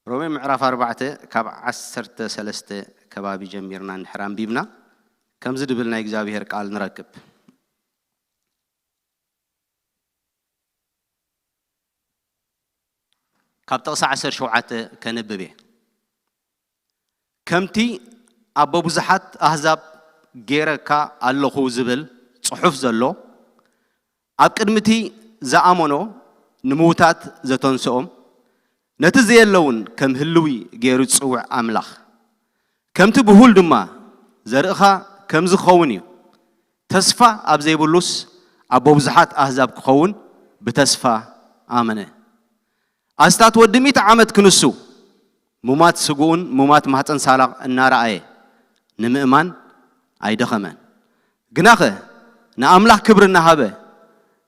ሮሜ ምዕራፍ ኣርባዕተ ካብ ዓሰርተ ሰለስተ ከባቢ ጀሚርና እንድሕር ኣንቢብና፣ ከምዚ ድብል ናይ እግዚኣብሔር ቃል ንረክብ። ካብ ጥቕሲ ዓሰርተ ሸውዓተ ከንብብ እየ። ከምቲ ኣብ ብዙሓት ኣህዛብ ገይረካ ኣለኹ ዝብል ጽሑፍ ዘሎ፣ ኣብ ቅድሚ እቲ ዝኣመኖ ንምዉታት ዘተንስኦም፣ ነቲ ዘየለውን ከም ህልዊ ገይሩ ዝጽውዕ ኣምላኽ፣ ከምቲ ብሁል ድማ ዘርእኻ ከምዚ ክኸውን እዩ። ተስፋ ኣብ ዘይብሉስ ኣብ ብዙሓት ኣህዛብ ክኸውን ብተስፋ ኣመነ። ኣስታት ወዲ ሚእቲ ዓመት ክንሱ፣ ሙማት ስግኡን ሙማት ማህፀን ሳራ እናረኣየ ንምእማን ኣይደኸመን። ግናኸ ንኣምላኽ ክብሪ እናሃበ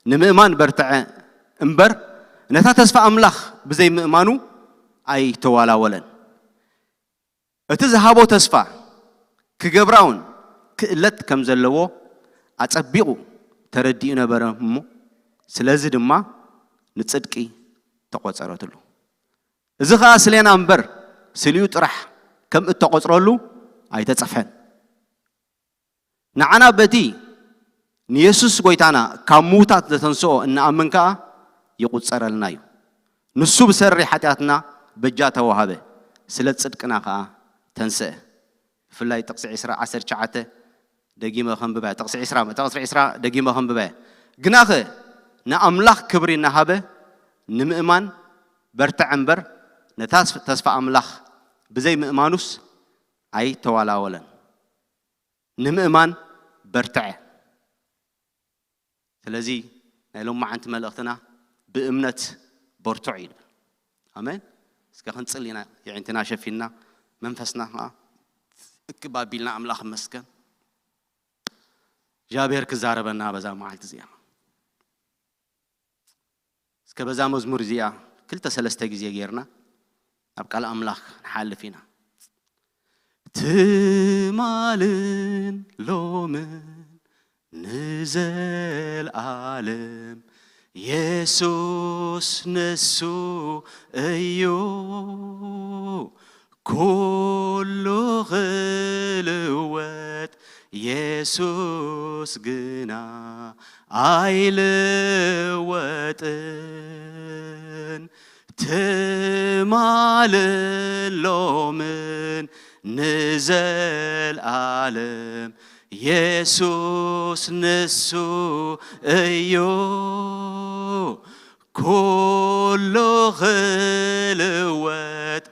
ንምእማን በርትዐ እምበር፣ ነታ ተስፋ ኣምላኽ ብዘይምእማኑ ኣይተዋላወለን። እቲ ዝሃቦ ተስፋ ክገብራውን ክእለት ከም ዘለዎ ኣጸቢቑ ተረዲኡ ነበረ እሞ፣ ስለዚ ድማ ንጽድቂ ተቖጸረትሉ። እዚ ኸኣ ስሌና እምበር ስሊኡ ጥራሕ ከም እተቖጽረሉ ኣይተጸፍሐን። ንዓና በቲ ንየሱስ ጐይታና ካብ ምዉታት ዘተንስኦ እንኣምን ከኣ ይቑጸረልና እዩ። ንሱ ብሰሪ ሓጢኣትና በጃ ተዋሃበ፣ ስለ ጽድቅና ከኣ ተንስአ። ብፍላይ ጥቕሲ ዕስራ፣ ዓሰርተ ትሽዓተ ደጊመ ከንብባ፣ ጥቕሲ ዕስራ፣ ጥቕሲ ዕስራ ደጊመ ከንብባ። ግናኸ ንኣምላኽ ክብሪ እናሃበ ንምእማን በርትዐ እምበር፣ ነታ ተስፋ ኣምላኽ ብዘይ ምእማኑስ ኣይተዋላወለን። ንምእማን በርትዐ። ስለዚ ናይ ሎማዓንቲ መልእኽትና ብእምነት በርትዑ እዩ። ኣሜን። እስከ ክንጽል ኢና፣ የዒንትና ሸፊንና፣ መንፈስና ኸዓ እክብ ኣቢልና ኣምላኽ መስገን። እግዚኣብሔር ክዛረበና በዛ መዓልቲ እዚኣ። እስከ በዛ መዝሙር እዚኣ ክልተ ሰለስተ ግዜ ጌርና ናብ ቃል ኣምላኽ ንሓልፍ ኢና። ትማልን ሎምን ንዘልኣለም የሱስ ንሱ እዩ። ኩሉ ክልወጥ የሱስ ግና ኣይልወጥን። ትማልን ሎምን ንዘልኣለም የሱስ ንሱ እዩ። ኩሉ ክልወጥ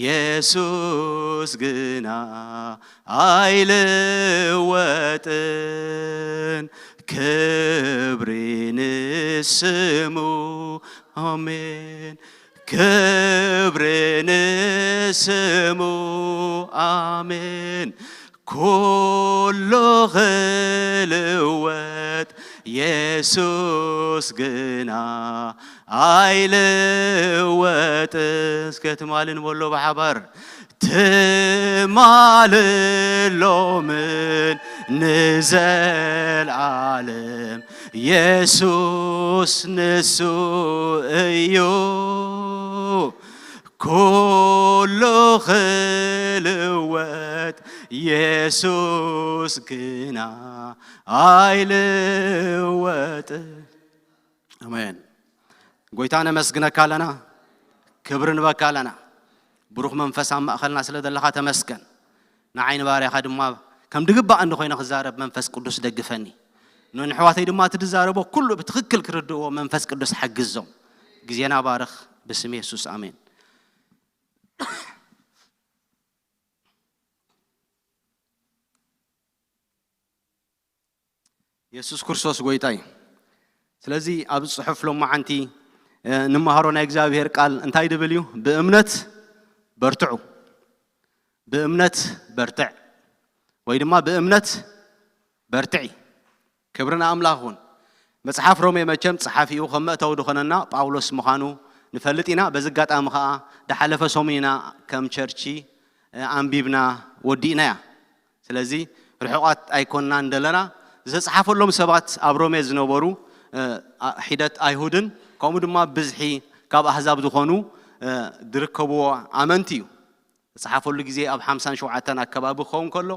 የሱስ ግና ኣይልወጥን። ክብሪ ንስሙ፣ ኣሜን። ክብሪ ንስሙ፣ ኣሜን። ኩሉ ክልወጥ የሱስ ግና ኣይልወጥን። እስከ ትማልን በሎ ብሓባር። ትማልን ሎምን ንዘልኣለም የሱስ ንሱ እዩ። ኩሉ ክልወጥ የሱስ ግና ኣይልወጥ። ኣሜን። ጎይታ ነመስግነካ ኣለና፣ ክብሪ ንበካ ኣለና። ብሩኽ መንፈስ ኣብ ማእኸልና ስለ ዘለኻ ተመስገን። ንዓይ ንባርያኻ ድማ ከም ድግባእ እንድኾይነ ክዛረብ መንፈስ ቅዱስ ደግፈኒ። ንሕዋተይ ድማ እቲ ድዛረቦ ኩሉ ብትኽክል ክርድእዎ መንፈስ ቅዱስ ሓግዞም። ግዜና ባርኽ ብስም የሱስ ኣሜን። የሱስ ክርስቶስ ጎይታ እዩ። ስለዚ ኣብ ጽሑፍ ሎማዓንቲ፣ እ፣ ንመሃሮ ናይ እግዚኣብሔር ቃል እንታይ ድብል እዩ? ብእምነት በርትዑ። ብእምነት በርትዕ ወይ ድማ ብእምነት በርትዒ። ክብሪ ንኣምላኽ ይኹን። መጽሓፍ ሮሜ መቸም ጸሓፊኡ ከም መእተዊ ዝኾነና ጳውሎስ ምዃኑ ንፈልጥ ኢና። በዚ ኣጋጣሚ ኸኣ ድሓለፈ ሰሙን ኢና ከም ቸርቺ፣ እ፣ ኣንቢብና ወዲእናያ። ስለዚ ርሑቓት ኣይኮንናን ዘለና። ዝተጽሓፈሎም ሰባት ኣብ ሮሜ ዝነበሩ፣ እ፣ ኣ-፣ ሒደት ኣይሁድን ከምኡ ድማ ብዝሒ ካብ ኣህዛብ ዝኾኑ፣ ዝርከብዎ ኣመንቲ እዩ። ዝጸሓፈሉ ግዜ ኣብ ሓምሳን ሸውዓተን ኣከባቢ ክኸውን ከሎ፣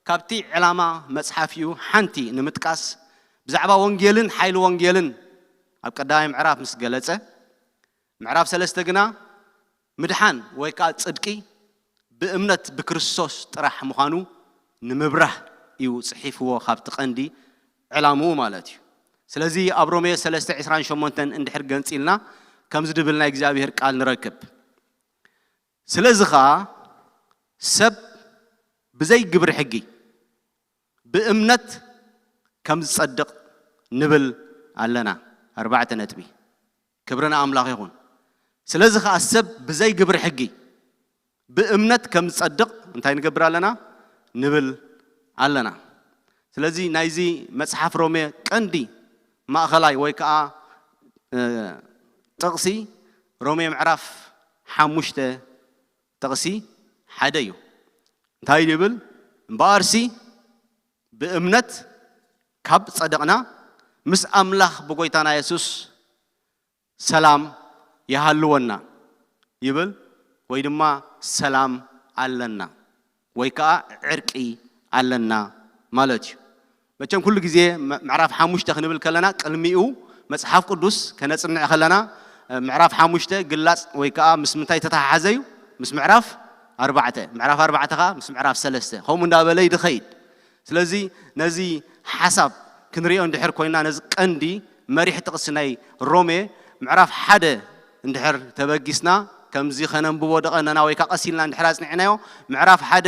ካብቲ ዕላማ መጽሓፊኡ ሓንቲ ንምጥቃስ፣ ብዛዕባ ወንጌልን ሓይሊ ወንጌልን ኣብ ቀዳማይ ምዕራፍ ምስ ገለጸ፣ ምዕራፍ ሰለስተ ግና ምድሓን ወይ ከኣ ጽድቂ ብእምነት ብክርስቶስ ጥራሕ ምዃኑ ንምብራህ እዩ ጽሒፍዎ፣ ካብቲ ቀንዲ ዕላምኡ ማለት እዩ። ስለዚ ኣብ ሮሜ ሰለስተ ዕስራን ሸሞንተን እንድሕር ገንጺልና ከምዚ ድብል ናይ እግዚኣብሔር ቃል ንረክብ። ስለዚ ኸኣ ሰብ ብዘይ ግብሪ ሕጊ ብእምነት ከም ዝጸድቕ ንብል ኣለና። ኣርባዕተ ነጥቢ። ክብሪ ንኣምላኽ ይኹን። ስለዚ ኸኣ ሰብ ብዘይ ግብሪ ሕጊ ብእምነት ከም ዝጸድቕ እንታይ ንገብር ኣለና? ንብል ኣለና። ስለዚ ናይዚ መጽሓፍ ሮሜ ቀንዲ ማእኸላይ ወይ ከኣ፣ እ፣ ጥቕሲ ሮሜ ምዕራፍ ሓሙሽተ ጥቕሲ ሓደ እዩ። እንታይ ይብል? እምበኣርሲ ብእምነት ካብ ጸደቕና ምስ ኣምላኽ ብጎይታና የሱስ ሰላም ይሃልወና ይብል፣ ወይ ድማ ሰላም ኣለና ወይ ከኣ ዕርቂ ኣለና ማለት እዩ። መቸም ኩሉ ግዜ ም-፣ ምዕራፍ ሓሙሽተ ክንብል ከለና ቅድሚኡ መጽሓፍ ቅዱስ ከነጽንዕ ከለና፣ እ፣ ምዕራፍ ሓሙሽተ ግላጽ ወይ ከኣ ምስ ምንታይ ተተሓሓዘ እዩ? ምስ ምዕራፍ ኣርባዕተ። ምዕራፍ ኣርባዕተ ከኣ ምስ ምዕራፍ ሰለስተ። ከምኡ እንዳበለ እዩ ድኸይድ። ስለዚ ነዚ ሓሳብ ክንሪኦ እንድሕር ኮይና፣ ነዚ ቀንዲ መሪሕ ጥቕሲ ናይ ሮሜ ምዕራፍ ሓደ እንድሕር ተበጊስና፣ ከምዚ ከነንብቦ ድቐነና ወይ ከኣ ቀስ ኢልና እንድሕር ኣጽኒዕናዮ፣ ምዕራፍ ሓደ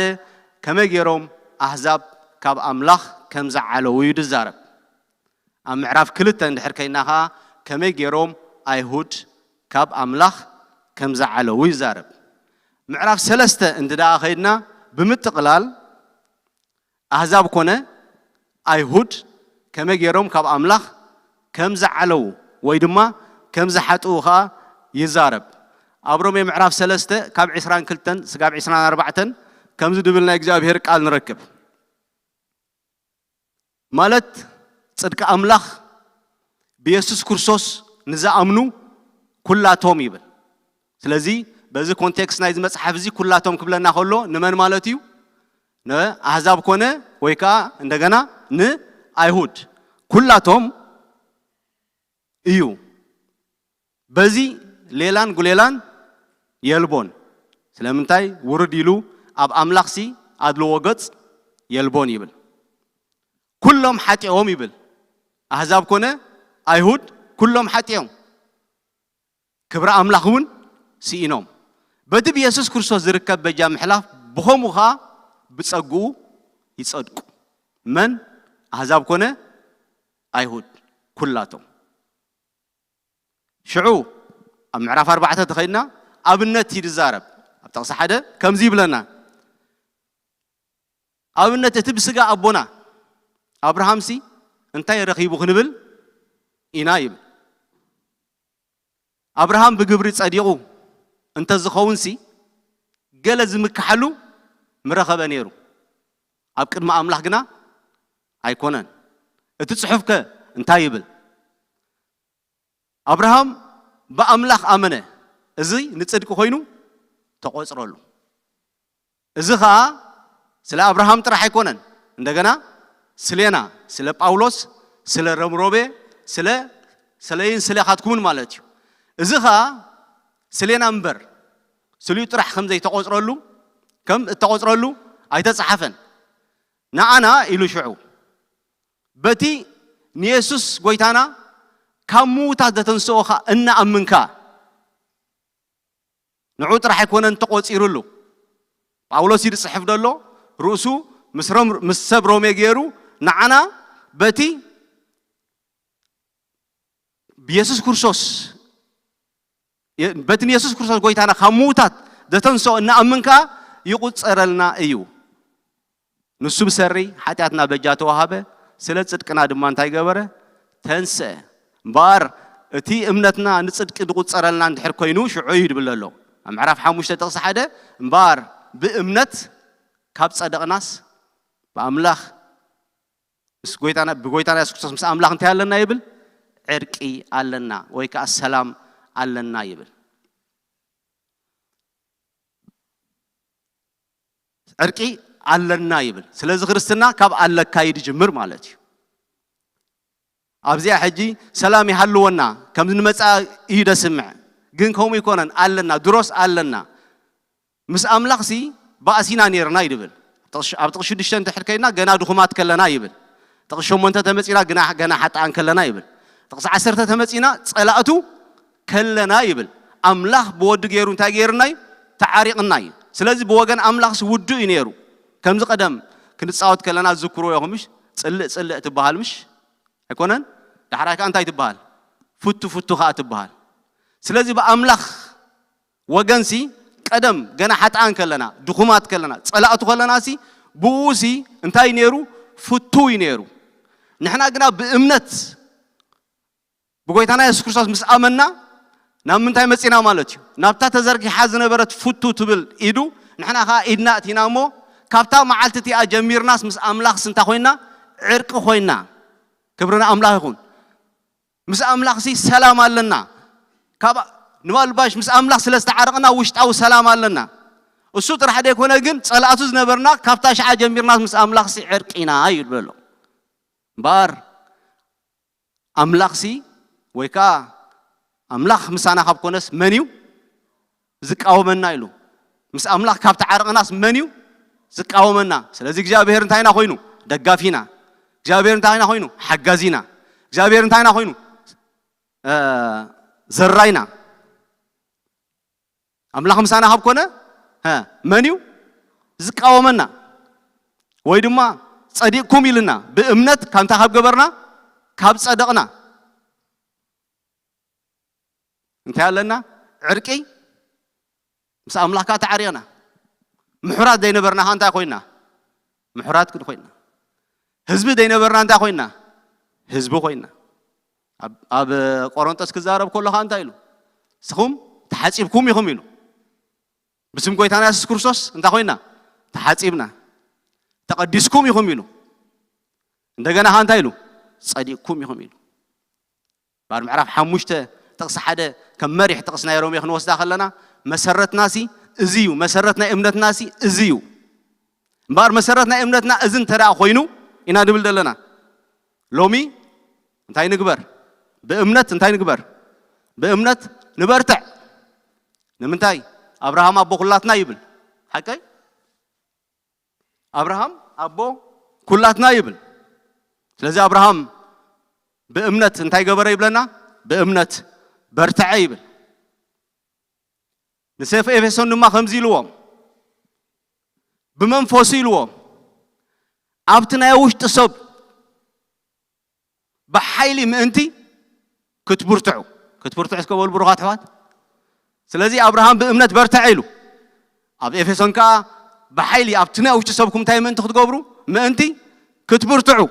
ከመይ ገይሮም ኣህዛብ ካብ ኣምላኽ ከም ዝዓለዉ እዩ ዝዛረብ። ኣብ ምዕራፍ ክልተ እንድሕር ከይድና ኸኣ ከመይ ገይሮም ኣይሁድ ካብ ኣምላኽ ከም ዝዓለዉ ይዛረብ። ምዕራፍ ሰለስተ እንተ ደኣ ከይድና ብምጥቕላል ኣህዛብ ኮነ ኣይሁድ ከመይ ገይሮም ካብ ኣምላኽ ከም ዝዓለዉ ወይ ድማ ከም ዝሓጥኡ ኸኣ ይዛረብ። ኣብ ሮሜ ምዕራፍ ሰለስተ ካብ ዕስራን ክልተን ስጋብ ዕስራን ኣርባዕተን ከምዚ ድብል ናይ እግዚኣብሔር ቃል ንረክብ። ማለት ጽድቂ ኣምላኽ ብየሱስ ክርስቶስ ንዝኣምኑ ኩላቶም ይብል። ስለዚ በዚ ኮንቴክስት ናይዚ መጽሓፍ እዚ ኩላቶም ክብለና ከሎ ንመን ማለት እዩ? ንኣህዛብ ኮነ ወይ ከኣ እንደገና ንኣይሁድ ኩላቶም እዩ። በዚ ሌላን ጉሌላን የልቦን። ስለምንታይ ውርድ ኢሉ ኣብ ኣምላኽሲ ኣድልዎ ገጽ የልቦን ይብል። ኩሎም ሓጢኦም ይብል። ኣህዛብ ኮነ ኣይሁድ ኩሎም ሓጢኦም። ክብሪ ኣምላኽ እውን ስኢኖም። በቲ ብየሱስ ክርስቶስ ዝርከብ በጃ ምሕላፍ ብኸምኡ ኸኣ ብጸግኡ ይጸድቁ። መን? ኣህዛብ ኮነ ኣይሁድ ኩላቶም። ሽዑ ኣብ ምዕራፍ ኣርባዕተ ተኸይድና ኣብነት እዩ ዝዛረብ። ኣብ ጥቕሲ ሓደ ከምዚ ይብለና፣ ኣብነት እቲ ብስጋ ኣቦና ኣብርሃምሲ እንታይ ረኺቡ ክንብል ኢና ይብል። ኣብርሃም ብግብሪ ጸዲቑ እንተ ዝኸውንሲ ገለ ዝምክሓሉ ምረኸበ ነይሩ። ኣብ ቅድሚ ኣምላኽ ግና ኣይኮነን። እቲ ጽሑፍከ እንታይ ይብል? ኣብርሃም ብኣምላኽ ኣመነ፣ እዚ ንጽድቂ ኮይኑ ተቖጽረሉ። እዚ ኸኣ ስለ ኣብርሃም ጥራሕ ኣይኮነን፣ እንደገና ስሌና፣ ስለ ጳውሎስ፣ ስለ ረምሮቤ፣ ስለ፣ ስለይን ስለኻትኩምን ማለት እዩ። እዚ ኸኣ ስሌና እምበር ስሊኡ ጥራሕ ከም ዘይተቖጽረሉ፣ ከም እተቖጽረሉ ኣይተጻሓፈን። ንዓና ኢሉ ሽዑ በቲ ንየሱስ ጎይታና ካብ ምዉታት ዘተንስኦ ኸኣ እናኣምንካ፣ ንዑ ጥራሕ ኣይኮነን ተቖጺሩሉ። ጳውሎስ እዩ ዝጽሕፍ ዘሎ፣ ርእሱ ምስ ሮም-፣ ምስ ሰብ ሮሜ ገይሩ፣ ንዓና በቲ ብየሱስ ክርስቶስ፣ በቲ ንየሱስ ክርስቶስ ጎይታና ካብ ምዉታት ዘተንስኦ እናኣምን ከኣ ይቑጸረልና እዩ። ንሱ ብሰሪ ሓጢኣትና በጃ ተዋሃበ፣ ስለ ጽድቅና ድማ እንታይ ገበረ? ተንስአ። እምበኣር እቲ እምነትና ንጽድቂ ዝቑጸረልና እንድሕር ኮይኑ ሽዑ እዩ ድብል ዘሎ። ኣብ ምዕራፍ ሓሙሽተ ጥቕሲ ሓደ፣ እምበኣር ብእምነት ካብ ጸደቕናስ ብኣምላኽ ምስ ጎይታና፣ ብጎይታና የሱስ ክርስቶስ ምስ ኣምላኽ እንታይ ኣለና ይብል? ዕርቂ ኣለና ወይ ከኣ ሰላም ኣለና ይብል። ዕርቂ ኣለና ይብል። ስለዚ ክርስትና ካብ ኣለካ እዩ ዝጅምር ማለት እዩ። ኣብዚኣ ሕጂ ሰላም ይሃልወና ከም ንመጻ እዩ ደስምዕ፣ ግን ከምኡ ይኮነን ኣለና፣ ድሮስ ኣለና። ምስ ኣምላኽሲ ባእሲና ነይርና ይብል። ኣብ ጥቕሲ ሽዱሽተ እንድሕር ከይድና ገና ድኹማት ከለና ይብል። ጥቕሲ ሸሞንተ ተመጺና ግና ገና ሓጥኣን ከለና ይብል። ጥቕሲ ዓሰርተ ተመጺና ጸላእቱ ከለና ይብል። ኣምላኽ ብወዱ ገይሩ እንታይ ገይርና እዩ? ተዓሪቕና እዩ። ስለዚ ብወገን ኣምላኽሲ ውዱእ እዩ ነይሩ። ከምዚ ቀደም ክንጻወት ከለና ዝዝክርዎ ኢኹም ምሽ? ጽልእ ጽልእ ትበሃል ምሽ? ኣይኮነን? ዳሕራይ ከኣ እንታይ ትበሃል? ፍቱ ፍቱ ከኣ ትበሃል። ስለዚ ብኣምላኽ ወገንሲ ቀደም ገና ሓጥኣን ከለና፣ ድኹማት ከለና፣ ጸላእቱ ከለናሲ ብኡሲ እንታይ ነይሩ? ፍቱ እዩ ነይሩ። ንሕና ግና ብእምነት ብጎይታና የሱስ ክርስቶስ ምስ ኣመንና ናብ ምንታይ መጺና ማለት እዩ? ናብታ ተዘርጊሓ ዝነበረት ፍቱ ትብል ኢዱ፣ ንሕና ከኣ ኢድና እቲና እሞ ካብታ መዓልቲ እቲኣ ጀሚርናስ ምስ ኣምላኽስ እንታይ ኮይና? ዕርቂ ኮይና። ክብሪ ንኣምላኽ ይኹን። ምስ ኣምላኽሲ ሰላም ኣለና። ካብ ንባልባሽ ምስ ኣምላኽ ስለ ዝተዓረቕና ውሽጣዊ ሰላም ኣለና። እሱ ጥራሕ ዘይኮነ ግን ጸላእቱ ዝነበርና ካብታ ሸዓ ጀሚርና ምስ ኣምላኽሲ ዕርቂና እዩ ዝበሎ። እምበኣር ኣምላኽሲ ወይ ከኣ ኣምላኽ ምሳና ካብ ኮነስ መን እዩ ዝቃወመና ኢሉ። ምስ ኣምላኽ ካብ ተዓረቕናስ መን እዩ ዝቃወመና? ስለዚ እግዚኣብሔር እንታይ ኢና ኮይኑ? ደጋፊና። እግዚኣብሔር እንታይ ኢና ኮይኑ? ሓጋዚና። እግዚኣብሔር እንታይ ኢና ኮይኑ? እ፣ ዘራይና። ኣምላኽ ምሳና ካብ ኮነ፣ ሀ፣ መን እዩ ዝቃወመና? ወይ ድማ ጸዲቕኩም ኢልና ብእምነት ካንታ ካብ ገበርና፣ ካብ ጸደቕና እንታይ ኣለና? ዕርቂ ምስ ኣምላኽ ከኣ ተዓሪቕና። ምሑራት ዘይነበርና ከኣ እንታይ ኮይና? ምሑራት ግን ኮይና። ህዝቢ ዘይነበርና እንታይ ኮይና? ህዝቢ ኮይና። ኣብ፣ ኣብ ቆሮንጦስ ክዛረብ ከሎ ከኣ እንታይ ኢሉ? ንስኹም ተሓጺብኩም ኢኹም ኢሉ። ብስም ጎይታና የሱስ ክርስቶስ እንታይ ኮይና? ተሓጺብና። ተቐዲስኩም ኢኹም ኢሉ። እንደገና ከኣ እንታይ ኢሉ? ጸዲቕኩም ኢኹም ኢሉ። እምበኣር ምዕራፍ ሓሙሽተ ጥቕሲ ሓደ ከም መሪሕ ጥቕሲ ናይ ሮሜ ክንወስዳ ከለና፣ መሰረትናሲ እዚ እዩ፣ መሰረት ናይ እምነትናሲ እዚ እዩ። እምበኣር መሰረት ናይ እምነትና እዚ እንተ ደኣ ኮይኑ ኢና ንብል ዘለና። ሎሚ እንታይ ንግበር? ብእምነት እንታይ ንግበር? ብእምነት ንበርትዕ። ንምንታይ? ኣብርሃም ኣቦ ኩላትና ይብል። ሓቀይ? ኣብርሃም ኣቦ ኩላትና ይብል። ስለዚ ኣብርሃም ብእምነት እንታይ ገበረ ይብለና? ብእምነት በርትዐ ይብል። ንሰብ ኤፌሶን ድማ ከምዚ ኢልዎም፣ ብመንፈሱ ኢልዎም፣ ኣብቲ ናይ ውሽጢ ሰብ ብሓይሊ ምእንቲ ክትብርትዑ። ክትብርትዑ እስከ በሉ ብሩኻት ኣሕዋት። ስለዚ ኣብርሃም ብእምነት በርትዐ ኢሉ። ኣብ ኤፌሶን ከኣ ብሓይሊ ኣብቲ ናይ ውሽጢ ሰብኩም እንታይ ምእንቲ ክትገብሩ? ምእንቲ ክትብርትዑ።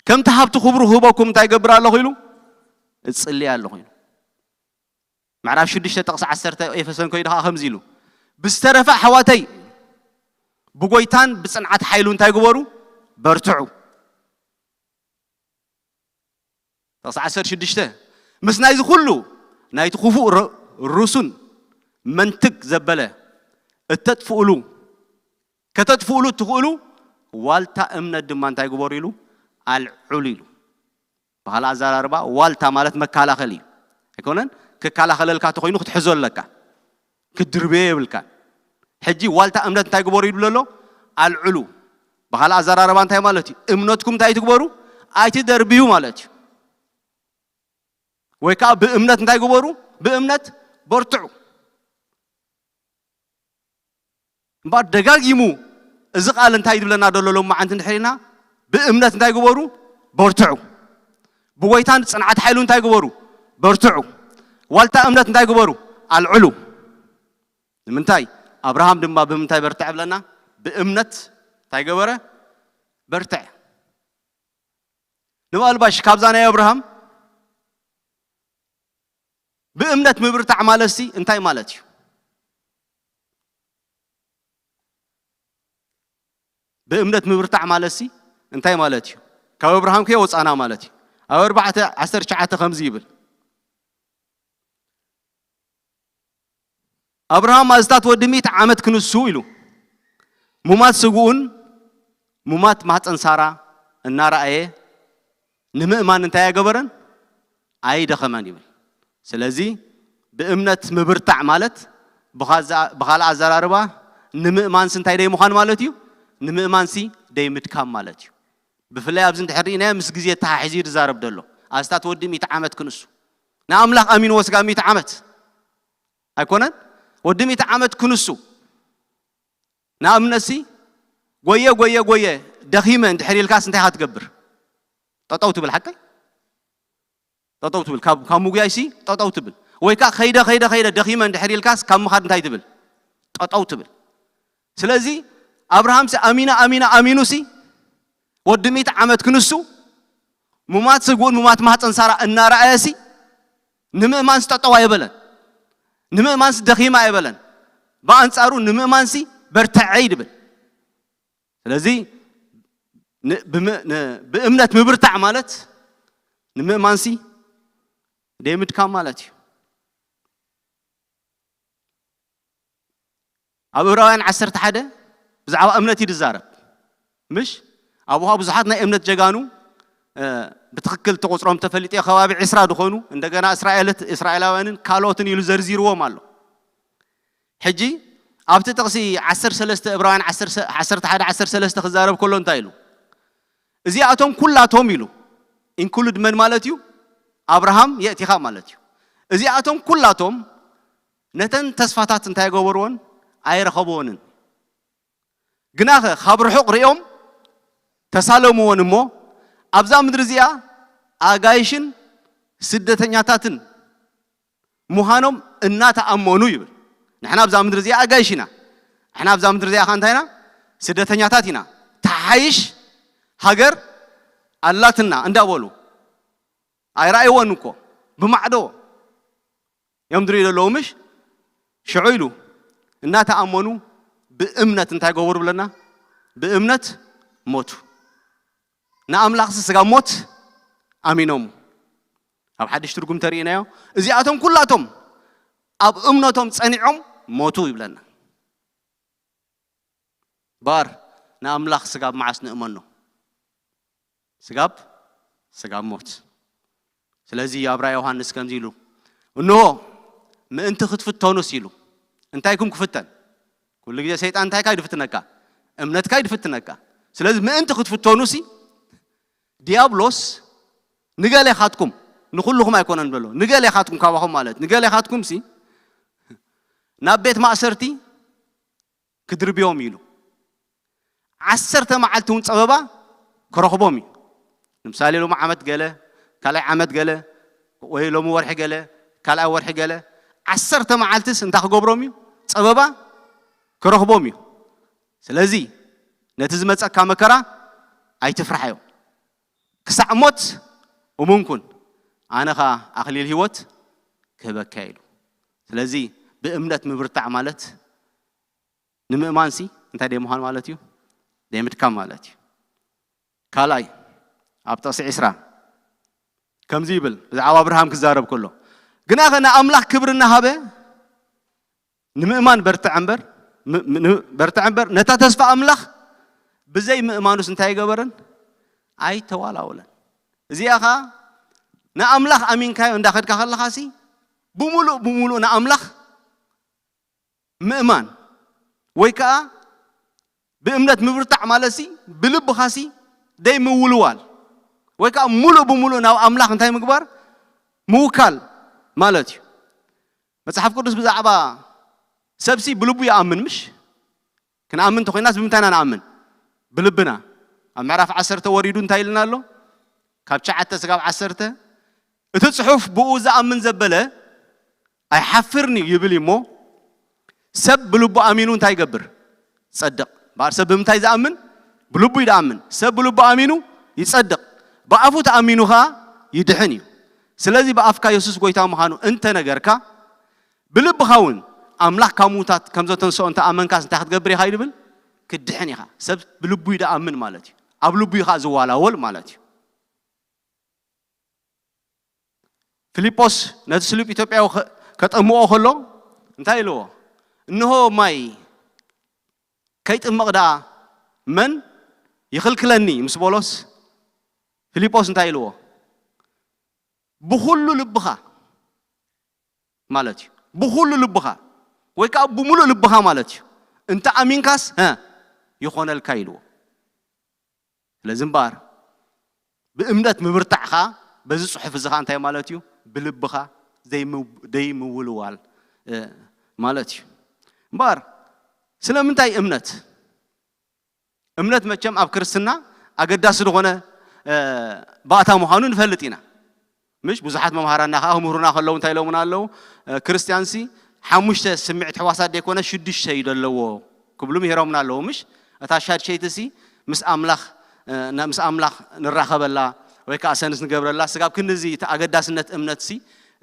ከምቲ ሃብቲ ክብሩ ክህበኩም እንታይ ይገብር ኣለኹ ኢሉ? እጽሊ ኣለኹ ኢሉ። ምዕራፍ ሽዱሽተ ጥቕሲ ዓሰርተ ኤፌሶን ኮይኑ ከኣ ከምዚ ኢሉ፣ ብዝተረፈ ኣሕዋተይ ብጎይታን ብጽንዓት ሓይሉ እንታይ ግበሩ? በርትዑ። ጥቕሲ ዓሰርተ ሽዱሽተ፣ ምስ ናይዚ ኩሉ ናይቲ ክፉእ ር-፣ ርሱን መንትግ ዘበለ እተጥፍኡሉ፣ ከተጥፍኡሉ እትኽእሉ ዋልታ እምነት ድማ እንታይ ግበሩ ኢሉ? ኣልዕሉ ኢሉ። ብኻልእ ኣዘራርባ ዋልታ ማለት መከላኸሊ እዩ። ኣይኮነን? ክከላኸለልካ ተኾይኑ ክትሕዞ ኣለካ። ክትድርብዮ የብልካን። ሕጂ ዋልታ እምነት እንታይ ግበሩ ይብሎ ኣሎ? ኣልዕሉ። ብኻልእ ኣዘራርባ እንታይ ማለት እዩ? እምነትኩም እንታይ ትግበሩ? ኣይትደርብዩ ማለት እዩ። ወይ ከዓ ብእምነት እንታይ ግበሩ? ብእምነት በርትዑ። እምበኣር ደጋጊሙ እዚ ቃል እንታይ ዝብለና ዘሎ ሎማዓንቲ እንድሕር ኢልና፣ ብእምነት እንታይ ግበሩ? በርትዑ። ብጎይታን ጽንዓት ሓይሉ እንታይ ግበሩ? በርትዑ። ዋልታ እምነት እንታይ ግበሩ? ኣልዕሉ። ንምንታይ? ኣብርሃም ድማ ብምንታይ በርትዐ ብለና? ብእምነት እንታይ ገበረ? በርትዐ። ንባልባሽ ካብዛ ናይ ኣብርሃም ብእምነት ምብርታዕ ማለትሲ እንታይ ማለት እዩ? ብእምነት ምብርታዕ ማለትሲ እንታይ ማለት እዩ? ካብ ኣብርሃም ከይወጻና ማለት እዩ። ኣብ ኣርባዕተ ዓሰርተ ትሽዓተ ከምዚ ይብል፣ ኣብርሃም ኣዝታት ወዲ ሚእቲ ዓመት ክንሱ ኢሉ፣ ሙማት ስግኡን ሙማት ማህፀን ሳራ እናረኣየ ንምእማን እንታይ ኣይገበረን? ኣይደኸመን ይብል። ስለዚ ብእምነት ምብርታዕ ማለት ብኻዛ- ብኻልእ ኣዘራርባ ንምእማንሲ እንታይ ደይ ምዃን ማለት እዩ? ንምእማንሲ ደይ ምድካም ማለት እዩ። ብፍላይ ኣብዚ እንድሕር ርኢናዮ ምስ ግዜ ተሓሒዙ እዩ ዝዛረብ ዘሎ። ኣስታት ወዲ ሚእቲ ዓመት ክንሱ ንኣምላኽ ኣሚንዎ ስጋ ሚእቲ ዓመት ኣይኮነን? ወዲ ሚእቲ ዓመት ክንሱ ንኣብነትሲ ጎየ ጎየ ጎየ ደኺመ እንድሕር ኢልካስ እንታይ ኢኻ ትገብር? ጠጠው ትብል ሓቀይ? ጠጠው ትብል ካብ ካብ ምጉያይሲ ጠጠው ትብል ወይ ከዓ ከይደ ከይደ ከይደ ደኺመ እንድሕር ኢልካስ ካብ ምኻድ እንታይ ትብል? ጠጠው ትብል። ስለዚ ኣብርሃምሲ ኣሚና ኣሚና ኣሚኑሲ ወዲ ሚእቲ ዓመት ክንሱ ሙማት ስግኡን ሙማት ማህፀን ሳራ እናረኣየሲ ንምእማንሲ ጠጠው ኣይበለን። ንምእማንሲ ደኺመ ኣይበለን። ብኣንፃሩ ንምእማንሲ በርትዐ ይድብል። ስለዚ ን- ብም- ን- ብእምነት ምብርታዕ ማለት ንምእማንሲ ደይ ምድካም ማለት እዩ። ኣብ ዕብራውያን ዓሰርተ ሓደ ብዛዕባ እምነት እዩ ዝዛረብ። ምሽ ኣብኡ ብዙሓት ናይ እምነት ጀጋኑ ብትኽክል ተቆፅሮም ተፈሊጡ ከባቢ ዕስራ ዝኾኑ እንደገና እስራኤልት እስራኤላውያንን ካልኦትን ኢሉ ዘርዚርዎም ኣሎ። ሕጂ ኣብቲ ጥቕሲ ዓሰርተ ሰለስተ ዕብራውያን ዓሰርተ ሓደ ዓሰርተ ሰለስተ ክዛረብ ከሎ እንታይ ኢሉ? እዚኣቶም ኩላቶም ኢሉ ኢንክሉድ መን ማለት እዩ? ኣብርሃም የእቲኻ ማለት እዩ። እዚኣቶም ኩላቶም ነተን ተስፋታት እንታይ ገበርዎን? ኣይረኸብዎንን። ግናኸ ካብ ርሑቕ ሪኦም ተሳለምዎን እሞ ኣብዛ ምድሪ እዚኣ ኣጋይሽን ስደተኛታትን ምዃኖም እናተኣመኑ ይብል። ንሕና ኣብዛ ምድሪ እዚኣ ኣጋይሽ ኢና። ንሕና ኣብዛ ምድሪ እዚኣ ከ እንታይ ኢና? ስደተኛታት ኢና። ተሓይሽ ሃገር ኣላትና እንዳበሉ ኣይረኣይዎን እኮ ብማዕዶ እዮም ድሪኡ ዘለዉ ምሽ ሽዑ ኢሉ እናተኣመኑ ብእምነት እንታይ ገበሩ ብለና? ብእምነት ሞቱ። ንኣምላኽሲ ስጋ ሞት ኣሚኖም ኣብ ሓድሽ ትርጉም ተርእናዮ። እዚኣቶም ኩላቶም ኣብ እምነቶም ጸኒዖም ሞቱ ይብለና። ባር ንኣምላኽ ስጋብ መዓስ ንእመኖ? ስጋብ ስጋብ ሞት። ስለዚ ኣብራ ዮሃንስ ከምዚ ኢሉ እንሆ ምእንቲ ክትፍተኑስ ኢሉ። እንታይ ኢኩም ክፍተን? ኩሉ ግዜ ሰይጣን እንታይ ካይ ድፍትነካ? እምነት ካይ ድፍትነካ። ስለዚ ምእንቲ ክትፍተኑሲ ዲያብሎስ ንገሌኻትኩም ንኩልኹም ኣይኮነን በሎ ንገሌኻትኩም ካባኹም ማለት ንገሌኻትኩም ሲ ናብ ቤት ማእሰርቲ ክድርብዮም ኢሉ ዓሰርተ መዓልቲ እውን ፀበባ ክረኽቦም እዩ። ንምሳሌ ሎሚ ዓመት ገለ ካልኣይ ዓመት ገለ ወይ ሎሚ ወርሒ ገለ ካልኣይ ወርሒ ገለ ዓሰርተ መዓልትስ እንታይ ክገብሮም እዩ? ፀበባ ክረኽቦም እዩ። ስለዚ ነቲ ዝመፀካ መከራ ኣይትፍርሓዮ። ክሳዕ ሞት እሙን ኩን ኣነ ኸዓ ኣኽሊል ህይወት ክህበካ ኢሉ። ስለዚ ብእምነት ምብርታዕ ማለት ንምእማንሲ እንታይ ደይ ምዃን ማለት እዩ? ደይ ምድካም ማለት እዩ። ካልኣይ ኣብ ጥቕሲ ዕስራ ከምዚ ይብል ብዛዕባ ኣብርሃም ክዛረብ ከሎ ግናኸ ንኣምላኽ ክብሪ እናሃበ ንምእማን በርትዐ እምበር በርትዐ እምበር ነታ ተስፋ ኣምላኽ ብዘይ ምእማኑስ እንታይ ኣይገበረን? ኣይተዋላወለን። እዚኣ ኸዓ ንኣምላኽ ኣሚንካዮ እንዳኸድካ ከለኻሲ ብምሉእ ብምሉእ ንኣምላኽ ምእማን ወይ ከዓ ብእምነት ምብርታዕ ማለትሲ ብልብኻሲ ደይ ምውልዋል ወይ ከዓ ሙሉእ ብሙሉእ ናብ ኣምላኽ እንታይ ምግባር ምውካል ማለት እዩ። መፅሓፍ ቅዱስ ብዛዕባ ሰብሲ ብልቡ ይኣምን ምሽ? ክንኣምን እንተኮይናስ ብምንታይ ኢና ንኣምን? ብልብና። ኣብ ምዕራፍ ዓሰርተ ወሪዱ እንታይ ኢልና ኣሎ? ካብ ትሽዓተ ስጋብ ዓሰርተ እቲ ፅሑፍ ብኡ ዝኣምን ዘበለ ኣይሓፍርን እዩ ይብል እዩ እሞ ሰብ ብልቡ ኣሚኑ እንታይ ይገብር? ይፀድቕ። እምበኣር ሰብ ብምንታይ ዝኣምን? ብልቡ እዩ ዝኣምን። ሰብ ብልቡ ኣሚኑ ይፀድቕ፣ ብኣፉ ተኣሚኑ ኸዓ ይድሕን እዩ። ስለዚ ብኣፍካ የሱስ ጎይታ ምዃኑ እንተነገርካ ብልብኻ እውን ኣምላኽ ካብ ምዉታት ከም ዘተንስኦ እንተ ኣመንካስ እንታይ ክትገብር ኢኻ እዩ ዝብል? ክትድሕን ኢኻ። ሰብ ብልቡ እዩ ዝኣምን ማለት እዩ። ኣብ ልቡ እዩ ኸዓ ዝዋላወል ማለት እዩ። ፊልጶስ ነቲ ስሉብ ኢትዮጵያዊ ከጠምኦ ከሎ እንታይ ኢልዎ? እንሆ ማይ ከይጥመቕ ደኣ መን ይኽልክለኒ ምስ በሎስ፣ ፊልጶስ እንታይ ኢልዎ? ብኹሉ ልብኻ ማለት እዩ። ብኹሉ ልብኻ ወይ ከዓ ብምሉእ ልብኻ ማለት እዩ። እንተ ኣሚንካስ፣ ሀ፣ ይኾነልካ ኢልዎ። ስለዚ እምበኣር ብእምነት ምብርታዕ ኸዓ በዚ ጽሑፍ እዚ ኸዓ እንታይ ማለት እዩ? ብልብኻ ዘይምው-፣ ዘይምውልዋል፣ እ፣ ማለት እዩ። እምበኣር ስለምንታይ እምነት? እምነት መቸም ኣብ ክርስትና ኣገዳሲ ዝኾነ፣ እ፣ ባእታ ምዃኑ ንፈልጥ ኢና። ምሽ ብዙሓት መምሃራና ኸዓ ክምህሩና ከለዉ እንታይ ኢሎምና ኣለዉ? እ፣ ክርስትያንሲ ሓሙሽተ ስምዒት ሕዋሳት ዘይኮነ ሽዱሽተ እዩ ዘለዎ ክብሉ ምሂሮምና ኣለዉ። ምሽ እታ ሻድሸይቲ ሲ ምስ ኣምላኽ፣ እ፣ ና-፣ ምስ ኣምላኽ ንራኸበላ ወይ ከዓ ሰንስ ንገብረላ ስጋብ ክንድዚ እቲ ኣገዳስነት እምነት ሲ፣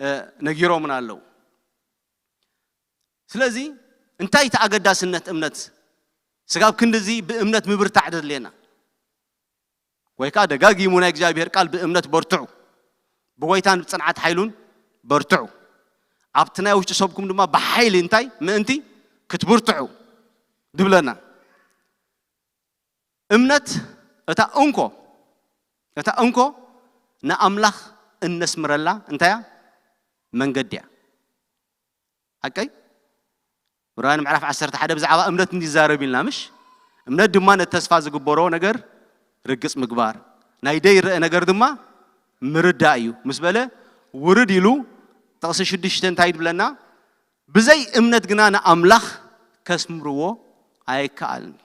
እ፣ ነጊሮምና ኣለዉ። ስለዚ እንታይ እቲ ኣገዳስነት እምነት? ስጋብ ክንድዚ ብእምነት ምብርታዕ ደድልየና። ወይ ከዓ ደጋጊሙ ናይ እግዚኣብሔር ቃል ብእምነት በርትዑ፣ ብጎይታን ብጽንዓት ሓይሉን በርትዑ። ኣብቲ ናይ ውሽጢ ሰብኩም ድማ ብሓይሊ እንታይ ምእንቲ ክትብርትዑ ድብለና። እምነት እታ እንኮ፣ እታ እንኮ ንኣምላኽ እነስምረላ እንታይ እያ? መንገዲ እያ። ሓቀይ? ዕብራውያን ምዕራፍ ዓሰርተ ሓደ ብዛዕባ እምነት እንዲዛረብ ኢልና ምሽ? እምነት ድማ ነቲ ተስፋ ዝግበሮ ነገር ርግጽ ምግባር፣ ናይ ደይረአ ነገር ድማ ምርዳእ እዩ ምስ በለ ውርድ ኢሉ ጥቕሲ ሽዱሽተ እንታይ ድብለና? ብዘይ እምነት ግና ንኣምላኽ ከስምርዎ ኣይከኣልን እዩ።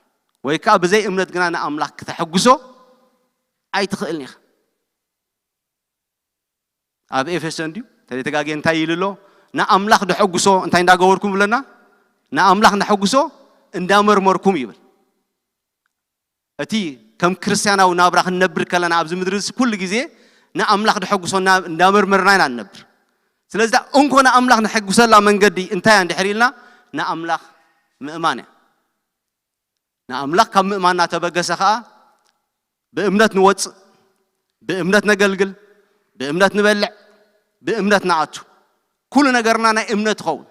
ወይ ከዓ ብዘይ እምነት ግና ንኣምላኽ ክተሐጉሶ ኣይትኽእልን ኢኻ። ኣብ ኤፌሶን ድዩ? ተደተጋጌ እንታይ ይብል ኣሎ? ንኣምላኽ ደሐጉሶ እንታይ እንዳገበርኩም ብለና? ንኣምላኽ ደሐጉሶ እንዳመርመርኩም ይብል። እቲ ከም ክርስትያናዊ ናብራ ክንነብር ከለና ኣብዚ ምድሪ እዚ ኩሉ ግዜ ንኣምላኽ ደሐጉሶ እና-፣ እንዳመርመርና ኢና ንነብር። ስለዚ እንኮ ንኣምላኽ ነሐጉሰላ መንገዲ እንታይ እያ እንድሕር ኢልና ንኣምላኽ ምእማን እያ። ንኣምላኽ ካብ ምእማን እናተበገሰ ኸዓ ብእምነት ንወፅእ፣ ብእምነት ነገልግል፣ ብእምነት ንበልዕ፣ ብእምነት ንኣቱ። ኩሉ ነገርና ናይ እምነት ይኸውን።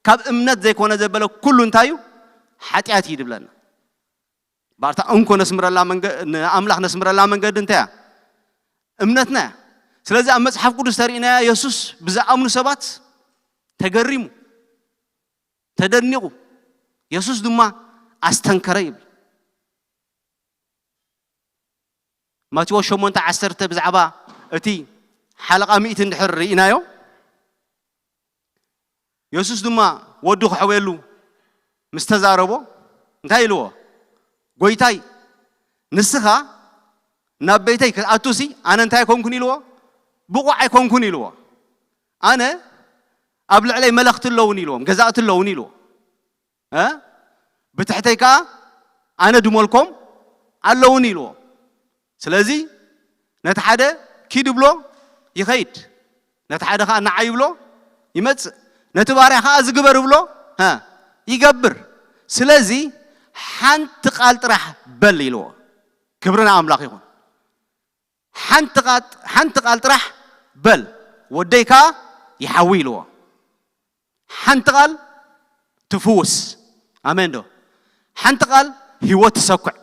ካብ እምነት ዘይኮነ ዘበለ ኩሉ እንታይ እዩ? ሓጢኣት እዩ ድብለና። ባርታ እንኮ ነስምረላ መንገ-፣ ንኣምላኽ ነስምረላ መንገዲ እንታይ እያ? እምነትና እያ። ስለዚ ኣብ መጽሓፍ ቅዱስ ተርእናያ የሱስ ብዝኣምኑ ሰባት ተገሪሙ፣ ተደኒቑ፣ የሱስ ድማ ኣስተንከረ ይብል። ማቴዎስ ሸሞንተ ዓሰርተ ብዛዕባ እቲ ሓለቓ ሚእቲ እንድሕር ርኢናዮ፣ የሱስ ድማ ወዱ ክሕውየሉ ምስ ተዛረቦ እንታይ ኢልዎ? "ጎይታይ፣ ንስኻ ናብ ቤተይ ክትኣቱሲ ኣነ እንታይ ኣይኮንኩን?" ኢልዎ። "ብቑዕ ኣይኮንኩን" ኢልዎ። "ኣነ ኣብ ልዕለይ መለኽቲ ኣለዉን" ኢልዎም፣ "ገዛእቲ ኣለዉን" ኢልዎ። እ? "ብትሕተይ ከኣ ኣነ ድመልኮም ኣለዉን" ኢልዎ። ስለዚ ነቲ ሓደ ኪድ ብሎ ይኸይድ፣ ነቲ ሓደ ከኣ ንዓ ይብሎ ይመጽእ፣ ነቲ ባርያ ከኣ ዝግበር ብሎ፣ ሀ፣ ይገብር። ስለዚ ሓንቲ ቃል ጥራሕ በል ኢልዎ። ክብሪ ንኣምላኽ ይኹን። ሓንቲ ቃል፣ ሓንቲ ቃል ጥራሕ በል፣ ወደይ ከኣ ይሓዊ ኢልዎ። ሓንቲ ቃል ትፍውስ። ኣሜን ዶ? ሓንቲ ቃል ህይወት ትሰኩዕ።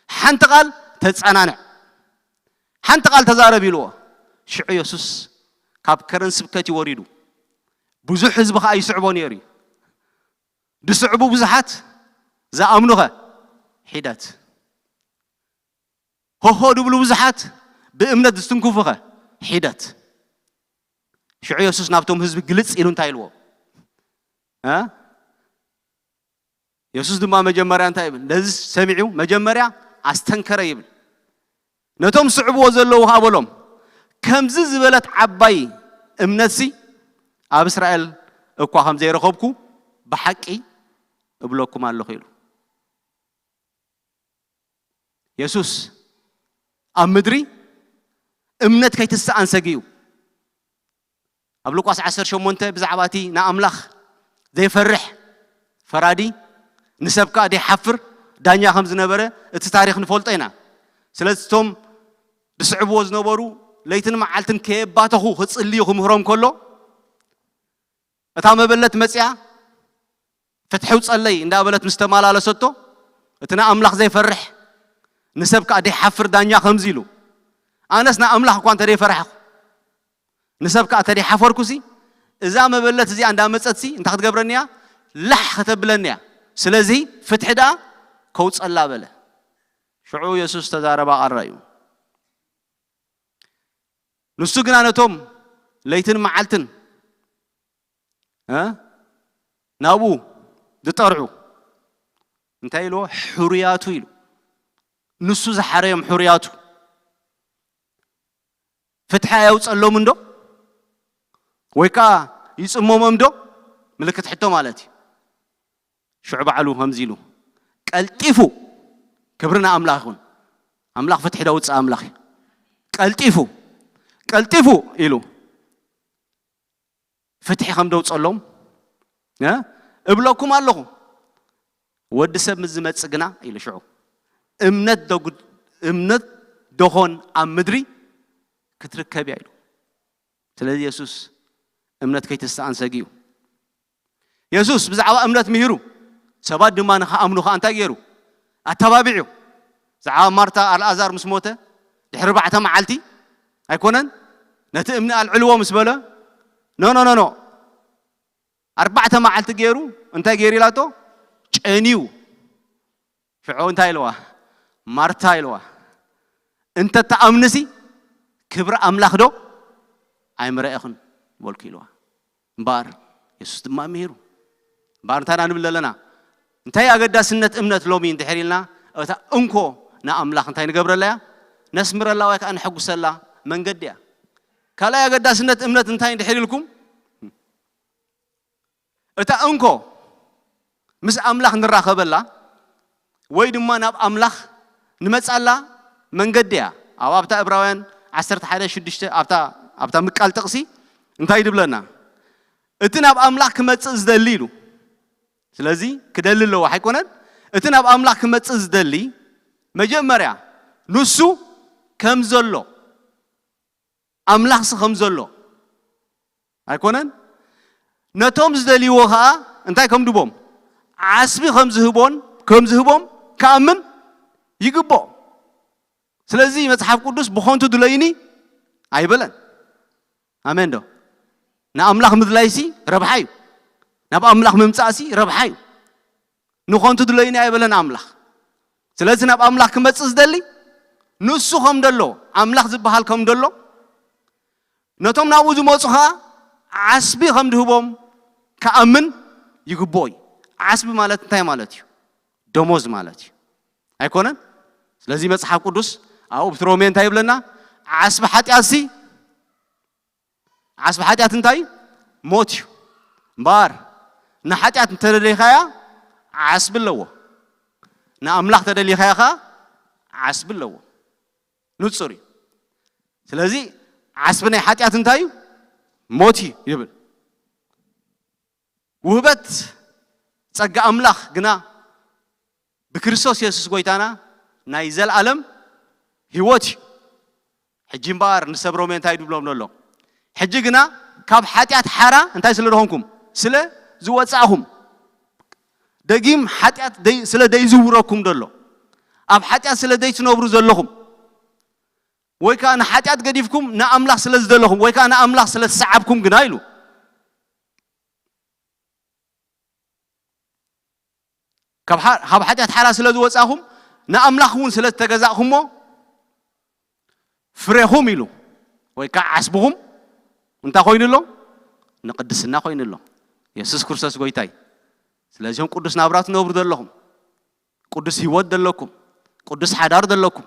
ሓንቲ ቃል ተጸናንዕ። ሓንቲ ቃል ተዛረብ ኢልዎ። ሽዑ የሱስ ካብ ከረን ስብከት እዩ ወሪዱ። ብዙሕ ህዝቢ ከኣ ይስዕቦ ነይሩ እዩ። ዝስዕቡ ብዙሓት፣ ዝኣምኑኸ ሒደት። ሆሆ ድብሉ ብዙሓት፣ ብእምነት ዝትንክፉኸ ሒደት። ሽዑ የሱስ ናብቶም ህዝቢ ግልጽ ኢሉ እንታይ ኢልዎም? እ? የሱስ ድማ መጀመርያ እንታይ ይብል? ነዚ ሰሚዑ መጀመርያ ኣስተንከረ ይብል። ነቶም ስዕብዎ ዘለዉ ከኣ በሎም፣ "ከምዚ ዝበለት ዓባይ እምነትሲ ኣብ እስራኤል እኳ ከም ዘይረኸብኩ ብሓቂ እብለኩም ኣለኹ" ኢሉ። የሱስ ኣብ ምድሪ እምነት ከይትሰኣን ሰጊኡ። ኣብ ሉቃስ ዓሰርተ ሸሞንተ ብዛዕባ እቲ ንኣምላኽ ዘይፈርሕ ፈራዲ፣ ንሰብ ከኣ ዘይሓፍር ዳኛ ከም ዝነበረ እቲ ታሪኽ ንፈልጦ ኢና። ስለዚ እቶም ዝስዕብዎ ዝነበሩ ለይትን መዓልትን ከየባተኹ ክጽልዩ ክምህሮም ከሎ፣ እታ መበለት መጺኣ፣ "ፍትሒ ውጸለይ" እንዳበለት ምስ ተመላለሰቶ፣ እቲ ንኣምላኽ ዘይፈርሕ ንሰብ ከኣ ዘይሓፍር ዳኛ ከምዚ ኢሉ፣ ኣነስ ንኣምላኽ እኳ እንተ ዘይፈራሕኩ ንሰብ ከኣ እንተ ዘይሓፈርኩሲ፣ እዛ መበለት እዚኣ እንዳመጸትሲ እንታይ ክትገብረኒ እያ? ላሕ ከተብለኒ እያ። ስለዚ ፍትሒ ደኣ ከውጸላ በለ። ሽዑ የሱስ ተዛረባ ቃል ራእዩ። ንሱ ግና ነቶም ለይትን መዓልትን እ ናብኡ ዝጠርዑ እንታይ ኢልዎ? ሕሩያቱ ኢሉ። ንሱ ዝሓረዮም ሕሩያቱ ፍትሒ ኣየውጸሎም እንዶ? ወይ ከኣ ይጽመሞም ዶ? ምልክት ሕቶ ማለት እዩ። ሽዑ ባዕሉ ከምዚ ኢሉ ቀልጢፉ፣ ክብሪ ንኣምላኽ ይኹን። ኣምላኽ ፍትሒ ደውጽእ ኣምላኽ እዩ። ቀልጢፉ፣ ቀልጢፉ ኢሉ ፍትሒ ከም ደውጸሎም እ እብለኩም ኣለኹ። ወዲ ሰብ ምስ ዝመጽእ ግና ኢሉ ሽዑ እምነት ደጉድ-፣ እምነት ደኾን ኣብ ምድሪ ክትርከብ እያ ኢሉ። ስለዚ የሱስ እምነት ከይትስኣን ሰጊኡ። የሱስ ብዛዕባ እምነት ምሂሩ፣ ሰባት ድማ ንኽኣምኑ ኸኣ እንታይ ገይሩ? ኣተባቢዑ። ብዛዕባ ማርታ ኣልኣዛር ምስ ሞተ ድሕሪ ኣርባዕተ መዓልቲ ኣይኮነን? ነቲ እምኒ ኣልዕልዎ ምስ በለ፣ ኖ፣ ኖ፣ ኖ፣ ኖ። ኣርባዕተ መዓልቲ ገይሩ፣ እንታይ ገይሩ ኢላቶ? ጨንዩ። ሽዑ እንታይ ኢልዋ? ማርታ ኢልዋ። እንተ ትኣምንሲ ክብሪ ኣምላኽ ዶ ኣይምረኤኽን በልኩ ኢልዋ። እምበኣር የሱስ ድማ ምሂሩ። እምበኣር እንታይ ኢና ንብል ዘለና? እንታይ ኣገዳስነት እምነት ሎሚ እንድሕር ኢልና፣ እታ እንኮ ንኣምላኽ እንታይ ንገብረላ እያ? ነስምረላ ወይ ከኣ ነሐጉሰላ መንገዲ እያ። ካልኣይ ኣገዳስነት እምነት እንታይ እንድሕር ኢልኩም፣ እታ እንኮ ምስ ኣምላኽ ንራኸበላ ወይ ድማ ናብ ኣምላኽ ንመጻላ መንገዲ እያ። ኣብ ኣብታ ዕብራውያን ዓሰርተ ሓደ ሽዱሽተ ኣብታ ኣብታ ምቃል ጥቕሲ እንታይ ይድብለና? እቲ ናብ ኣምላኽ ክመጽእ ዝደሊ ኢሉ። ስለዚ ክደሊ ኣለዎ ኣይኮነን? እቲ ናብ ኣምላኽ ክመጽእ ዝደሊ መጀመርያ ንሱ ከም ዘሎ ኣምላኽሲ ከም ዘሎ ኣይኮነን? ነቶም ዝደልይዎ ኸኣ እንታይ ከም ድቦም? ዓስቢ ከም ዝህቦን ከም ዝህቦም ክኣምን ይግብኦ። ስለዚ መጽሓፍ ቅዱስ ብኾንቱ ድለዩኒ ኣይበለን። ኣሜን ዶ? ንኣምላኽ ምድላይሲ ረብሓ እዩ። ናብ ኣምላኽ ምምጻእሲ ረብሓ እዩ። ንኾንቱ ድለዩኒ ኣይበለን ኣምላኽ። ስለዚ ናብ ኣምላኽ ክመጽእ ዝደሊ ንሱ ከም ደሎ፣ ኣምላኽ ዝበሃል ከም ደሎ፣ ነቶም ናብኡ ዝመጹ ኸኣ ዓስቢ ከም ድህቦም ክኣምን ይግብኦ እዩ። ዓስቢ ማለት እንታይ ማለት እዩ? ደሞዝ ማለት እዩ። ኣይኮነን? ስለዚ መጽሓፍ ቅዱስ ኣብኡ ብቲ ሮሜ እንታይ ይብለና? ዓስቢ ሓጢኣትሲ ዓስቢ ሓጢኣት እንታይ እዩ? ሞት እዩ። እምበኣር ንሓጢኣት እንተደሊኻያ ዓስቢ ኣለዎ። ንኣምላኽ ተደሊኻያ ኸዓ ዓስቢ ኣለዎ። ንጹር እዩ። ስለዚ ዓስቢ ናይ ሓጢኣት እንታይ እዩ? ሞት እዩ ይብል። ውህበት ጸጋ ኣምላኽ ግና ብክርስቶስ የሱስ ጎይታና ናይ ዘልኣለም ህይወት እዩ። ሕጂ እምበኣር ንሰብ ሮሜ እንታይ ድብሎም ዘሎ? ሕጂ ግና ካብ ሓጢኣት ሓራ እንታይ ስለ ደኾንኩም? ስለ ዝወጻእኹም። ደጊም ሓጢኣት ደይ-፣ ስለ ደይዝውረኩም ዘሎ። ኣብ ሓጢኣት ስለ ደይትነብሩ ዘለኹም። ወይ ከኣ ንሓጢኣት ገዲፍኩም ንኣምላኽ ስለ ዝደለኹም፣ ወይ ከኣ ንኣምላኽ ስለ ዝሰዓብኩም ግና ኢሉ። ካብ ሓ-፣ ካብ ሓጢኣት ሓራ ስለ ዝወጻኹም፣ ንኣምላኽ እውን ስለ ዝተገዛእኹሞ፣ ፍሬኹም ኢሉ፣ ወይ ከኣ ዓስብኹም እንታይ ኮይኑ ኣሎ? ንቅድስና ኮይኑ ኣሎ። የሱስ ክርስቶስ ጎይታይ። ስለዚኹም ቅዱስ ናብራ ትነብሩ ዘለኹም፣ ቅዱስ ህይወት ዘለኩም፣ ቅዱስ ሓዳር ዘለኩም፣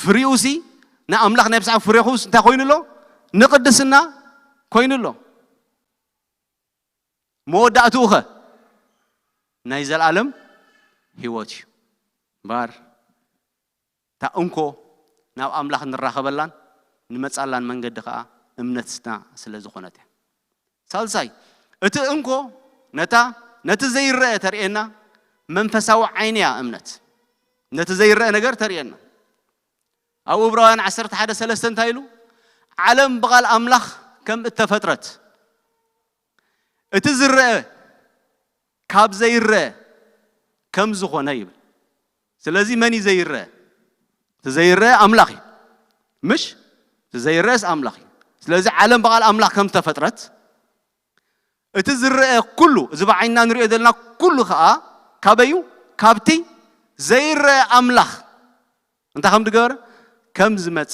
ፍሪኡሲ ንኣምላኽ ናይ ምስዓብ ፍሬኹስ እንታይ ኮይኑ ኣሎ? ንቅድስና ኮይኑ ኣሎ። መወዳእትኡ ኸ ናይ ዘልኣለም ህይወት እዩ። እምበኣር እታ እንኮ ናብ ኣምላኽ ንራኸበላን ንመጻላን መንገዲ ኸኣ እምነትና ስለ ዝኾነት እያ። ሳልሳይ፣ እቲ እንኮ ነታ ነቲ ዘይረአ ተርእየና መንፈሳዊ ዓይኒ እያ እምነት። ነቲ ዘይረአ ነገር ተርእየና። ኣብ ዕብራውያን ዓሰርተ ሓደ ሰለስተ እንታይ ኢሉ? ዓለም ብቓል ኣምላኽ ከም እተፈጥረት፣ እቲ ዝረአ ካብ ዘይረአ ከም ዝኾነ ይብል። ስለዚ መን እዩ ዘይረአ? እቲ ዘይረአ ኣምላኽ እዩ። ምሽ? እቲ ዘይረአስ ኣምላኽ እዩ። ስለዚ ዓለም ብቓል ኣምላኽ ከም ዝተፈጥረት፣ እቲ ዝረአ ኩሉ፣ እዚ ብዓይንና ንሪኦ ዘለና ኩሉ ኸኣ ካበዩ? ካብቲ ዘይረአ ኣምላኽ እንታይ ከም ዝገበረ? ከም ዝመጸ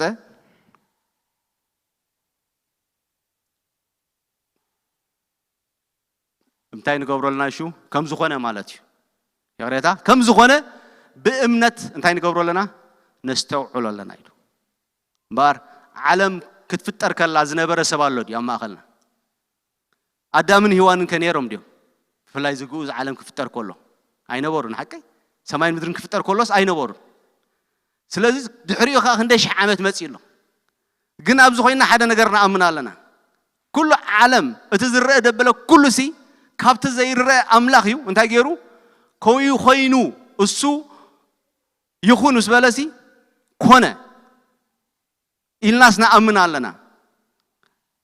እንታይ ንገብሮ ኣለና? እሹ ከም ዝኾነ ማለት እዩ። ይቕሬታ፣ ከም ዝኾነ ብእምነት እንታይ ንገብሮ ኣለና? ነስተውዕሎ ኣለና ኢሉ። እምበኣር ዓለም ክትፍጠር ከላ ዝነበረ ሰብ ኣሎ ድዩ ኣብ ማእኸልና? ኣዳምን ሄዋንን ከ ነይሮም ድዮም? ብፍላይ እዚ ግኡዝ ዓለም ክፍጠር ከሎ ኣይነበሩን። ሓቀይ? ሰማይን ምድርን ክፍጠር ከሎስ ኣይነበሩን። ስለዚ ድሕሪኡ ኸዓ ክንደይ ሽሕ ዓመት መጺኡ ኣሎ። ግን ኣብዚ ኮይና ሓደ ነገር ንኣምን ኣለና። ኩሉ ዓለም፣ እቲ ዝረአ ደበለ ኩሉ ሲ ካብቲ ዘይረአ ኣምላኽ እዩ እንታይ ገይሩ? ከምኡ ኮይኑ እሱ ይኹን ምስ በለሲ ኮነ ኢልናስ ንኣምን ኣለና።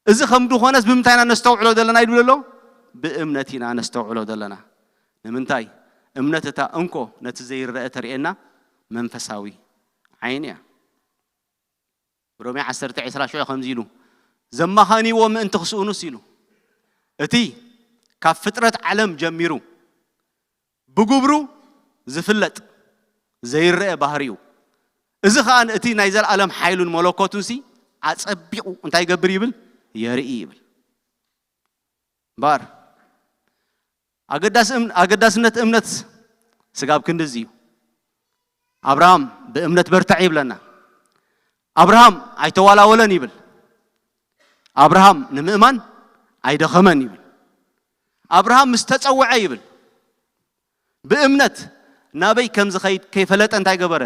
እዚ ከም ዝኾነስ ብምንታይ ኢና ነስተውዕሎ ዘለና ይብል ኣሎ? ብእምነት ኢና ነስተውዕሎ ዘለና። ንምንታይ? እምነት እታ እንኮ ነቲ ዘይረአ ተርእየና መንፈሳዊ ዓይኒ እያ። ሮሜ ዓሰርተ ዕስራ ሽዑ ከምዚ ኢሉ፣ "ዘማኻንይዎ ምእንቲ ክስእኑስ" ኢሉ፣ እቲ ካብ ፍጥረት ዓለም ጀሚሩ ብግብሩ ዝፍለጥ ዘይረአ ባህሪኡ፣ እዚ ኸኣ እቲ ናይ ዘለኣለም ሓይሉን መለኮቱንሲ ኣጸቢቑ እንታይ ይገብር ይብል? የርኢ ይብል። እምበኣር ኣገዳሲ እም-፣ ኣገዳስነት እምነት ስጋብ ክንድዚ እዩ። ኣብርሃም ብእምነት በርትዕ ይብለና። ኣብርሃም ኣይተዋላወለን ይብል። ኣብርሃም ንምእማን ኣይደኸመን ይብል። ኣብርሃም ምስ ተጸውዐ ይብል። ብእምነት ናበይ ከም ዝኸይድ ከይፈለጠ እንታይ ገበረ?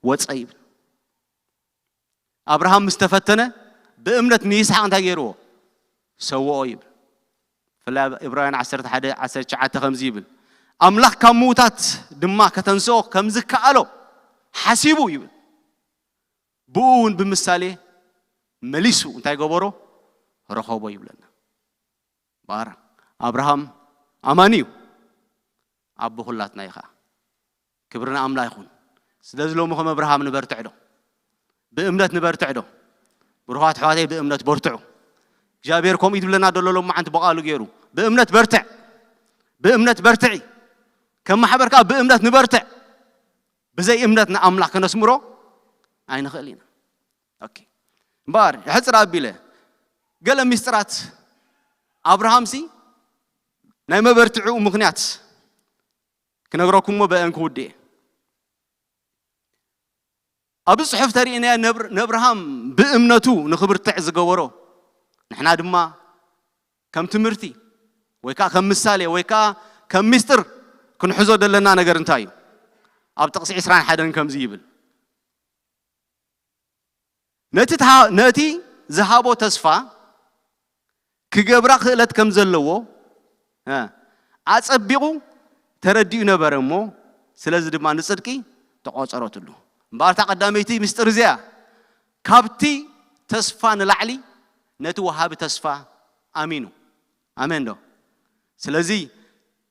ወጸ ይብል። ኣብርሃም ምስ ተፈተነ ብእምነት ንይስሓቅ እንታይ ገይርዎ? ሰውኦ ይብል። ብፍላይ ኣብ ዕብራውያን ዓሰርተ ሓደ ዓሰርተ ትሽዓተ ከምዚ ይብል፣ ኣምላኽ ካብ ምዉታት ድማ ከተንስኦ ከም ዝከኣሎ ሓሲቡ ይብል። ብኡ እውን ብምሳሌ መሊሱ እንታይ ገበሮ? ረኸቦ ይብለና። ባር ኣብርሃም ኣማኒ እዩ። ኣቦ ኩላትና እዩ ኸዓ። ክብሪ ንኣምላኽ ይኹን። ስለዚ ሎሚ ከም ኣብርሃም ንበርትዕ ዶ? ብእምነት ንበርትዕ ዶ? ብሩኻት ኣሕዋተይ ብእምነት በርትዑ። እግዚኣብሔር ከምኡ እዩ ዝብለና ዘሎ ሎሚ መዓንቲ ብቓሉ ገይሩ። ብእምነት በርትዕ። ብእምነት በርትዒ። ከም ማሕበር ከኣ ብእምነት ንበርትዕ። ብዘይ እምነት ንኣምላኽ ከነስምሮ ኣይንኽእል ኢና። ኦኬ። እምበኣር የሕጽር ኣቢለ ገለ ሚስጥራት ኣብርሃምሲ ናይ መበርትዕኡ ምኽንያት ክነግረኩም እሞ ብአን ክውድእ እየ። ኣብዚ ጽሑፍ ተሪእናዮ ነብር-፣ ነብርሃም ብእምነቱ ንኽብርትዕ ዝገበሮ፣ ንሕና ድማ ከም ትምህርቲ ወይ ከኣ ከም ምሳሌ ወይ ከኣ ከም ሚስጥር ክንሕዞ ዘለና ነገር እንታይ እዩ? ኣብ ጥቕሲ ዕስራን ሓደን ከምዚ ይብል፣ ነቲ ተሃ-፣ ነቲ ዝሃቦ ተስፋ ክገብራ ክእለት ከም ዘለዎ፣ እ፣ ኣጸቢቑ ተረዲኡ ነበረ እሞ፣ ስለዚ ድማ ንጽድቂ ተቖጸረትሉ። እምበኣር እታ ቀዳመይቲ ምስጢር እዚኣ፣ ካብቲ ተስፋ ንላዕሊ ነቲ ወሃቢ ተስፋ ኣሚኑ። ኣሜን ዶ? ስለዚ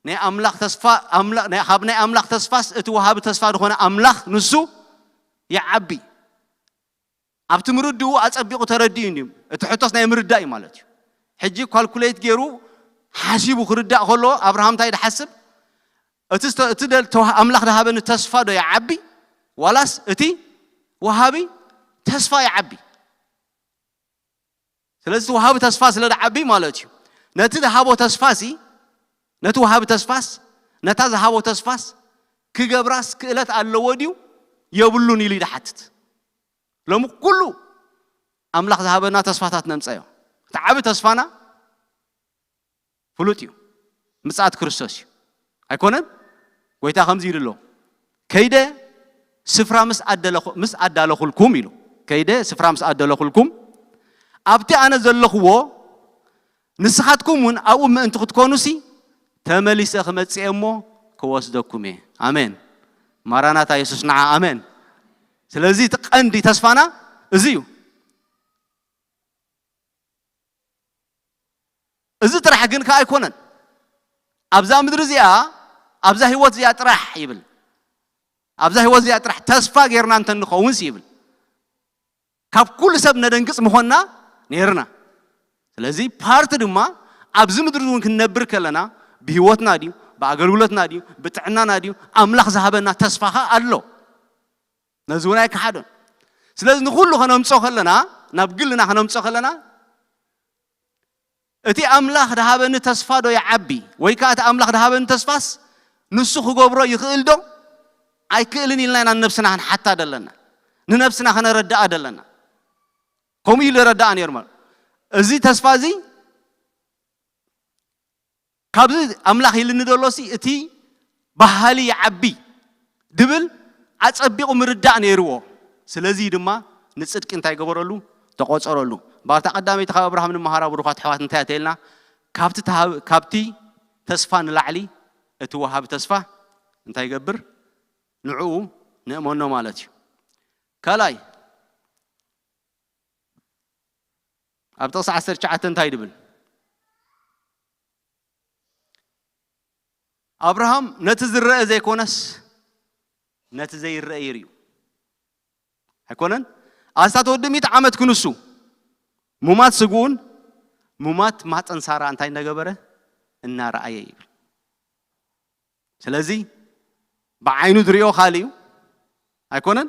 ናይ ኣምላኽ ተስፋ፣ ኣምላ-፣ ናይ፣ ካብ ናይ ኣምላኽ ተስፋስ እቲ ወሃቢ ተስፋ ዝኾነ ኣምላኽ ንሱ ይዓቢ። ኣብቲ ምርድኡ ኣጸቢቑ ተረዲኡ እንድዩ። እቲ ሕቶስ ናይ ምርዳእ እዩ ማለት እዩ። ሕጂ ካልኩሌት ገይሩ ሓሲቡ ክርዳእ ከሎ ኣብርሃም እንታይ ድሓስብ? እቲ ዝተ-፣ እቲ ደል-፣ ተዋ-፣ ኣምላኽ ዝሃበኒ ተስፋ ዶ ይዓቢ? ዋላስ እቲ ወሃቢ ተስፋ ይዓቢ? ስለዚ እቲ ወሃቢ ተስፋ ስለ ዝዓቢ ማለት እዩ። ነቲ ዝሃቦ ተስፋሲ፣ ነቲ ወሃቢ ተስፋስ፣ ነታ ዝሃቦ ተስፋስ ክገብራስ ክእለት ኣለዎ ድዩ የብሉን ኢሉ እዩ ድሓትት። ሎሚ ኩሉ ኣምላኽ ዝሃበና ተስፋታት ነምጸዮ። እቲ ዓቢ ተስፋና ፍሉጥ እዩ። ምጽኣት ክርስቶስ እዩ። ኣይኮነን? ጎይታ ከምዚ ኢሉ ኣሎ፣ "ከይደ ስፍራ ምስ ኣደለኹ-፣ ምስ ኣዳለኹልኩም" ኢሉ። "ከይደ ስፍራ ምስ ኣደለኹልኩም፣ ኣብቲ ኣነ ዘለኹዎ ንስኻትኩም እውን ኣብኡ ምእንቲ ክትኮኑሲ፣ ተመሊሰ ክመጽእ እየ እሞ ክወስደኩም እየ።" ኣሜን። ማራናታ፣ የሱስ ንዓ። ኣሜን። ስለዚ እቲ ቀንዲ ተስፋና እዚ እዩ። እዚ ጥራሕ ግን ከኣ ኣይኮነን። ኣብዛ ምድሪ እዚኣ ኣብዛ ህይወት እዚኣ ጥራሕ ይብል። ኣብዛ ህይወት እዚኣ ጥራሕ ተስፋ ጌርና እንተንኸውንስ ይብል፣ ካብ ኩሉ ሰብ ነደንግጽ ምኾንና ነይርና። ስለዚ ፓርቲ ድማ ኣብዚ ምድሪ እውን ክንነብር ከለና ብህይወትና ድዩ፣ ብኣገልግሎትና ድዩ፣ ብጥዕናና ድዩ፣ ኣምላኽ ዝሃበና ተስፋ ኸኣ ኣሎ። ነዚ እውን ኣይከሓዶን። ስለዚ ንኹሉ ከነምጾ ከለና፣ ናብ ግልና ከነምጾ ከለና፣ እቲ ኣምላኽ ድሃበኒ ተስፋ ዶ ይዓቢ? ወይ ከኣ እቲ ኣምላኽ ድሃበኒ ተስፋስ ንሱ ክገብሮ ይኽእል ዶ ኣይክእልን ኢልና ኢና ንነብስና ክንሓታ ደለና፣ ንነብስና ከነረድኣ ደለና። ከምኡ ኢሉ ረዳኣ ነይሩ ማለት። እዚ ተስፋ እዚ ካብዚ ኣምላኽ ኢልኒ ደሎሲ እቲ ባህሊ ይዓቢ ድብል ኣጸቢቑ ምርዳእ ነይርዎ። ስለዚ ድማ ንጽድቂ እንታይ ገበረሉ? ተቖጸረሉ። ባርታ ቀዳመይቲ ካብ ኣብርሃም ንመሃራ ብሩኻት ኣሕዋት እንታይ እያ ተይልና? ካብቲ ተሃብ-፣ ካብቲ ተስፋ ንላዕሊ እቲ ወሃቢ ተስፋ እንታይ ይገብር? ንዕኡ ንእመኖ ማለት እዩ። ካልኣይ፣ ኣብ ጥቕሲ ዓሰርተ ትሽዓተ እንታይ ድብል? ኣብርሃም ነቲ ዝረአ ዘይኮነስ ነቲ ዘይረአ ይርእዩ። ኣይኮነን? ኣስታት ወዲ ሚእቲ ዓመት ክንሱ፣ ሙማት ስግኡን ሙማት ማህፀን ሳራ እንታይ እናገበረ? እናረኣየ ይብል። ስለዚ ብዓይኑ ዝርእዮ ካልእ እዩ። ኣይኮነን?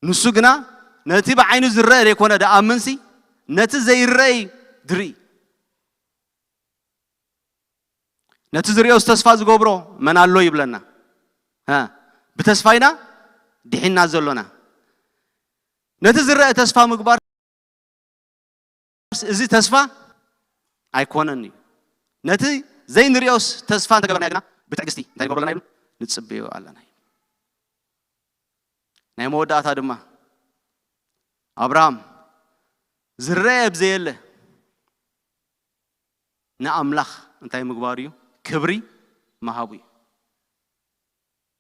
ንሱ ግና ነቲ ብዓይኑ ዝረአ ዘይኮነ ደኣምንሲ፣ ነቲ ዘይረአ እዩ ዝርኢ። ነቲ ዝርእዮስ ተስፋ ዝገብሮ መን ኣሎ ይብለና? ሃ፣ ብተስፋ ኢና ድሒና ዘሎና። ነቲ ዝረአ ተስፋ ምግባር እዚ ተስፋ ኣይኮነን እዩ። ነቲ ዘይንርእዮስ ተስፋ እንተገበርና ግና ብትዕግስቲ እንታይ ንገብሮ ኣለና ይብል? ንጽበዮ ኣለና። ናይ መወዳእታ ድማ ኣብርሃም ዝረአ ብዘየለ ንኣምላኽ እንታይ ምግባሩ እዩ? ክብሪ ምሃቡ እዩ።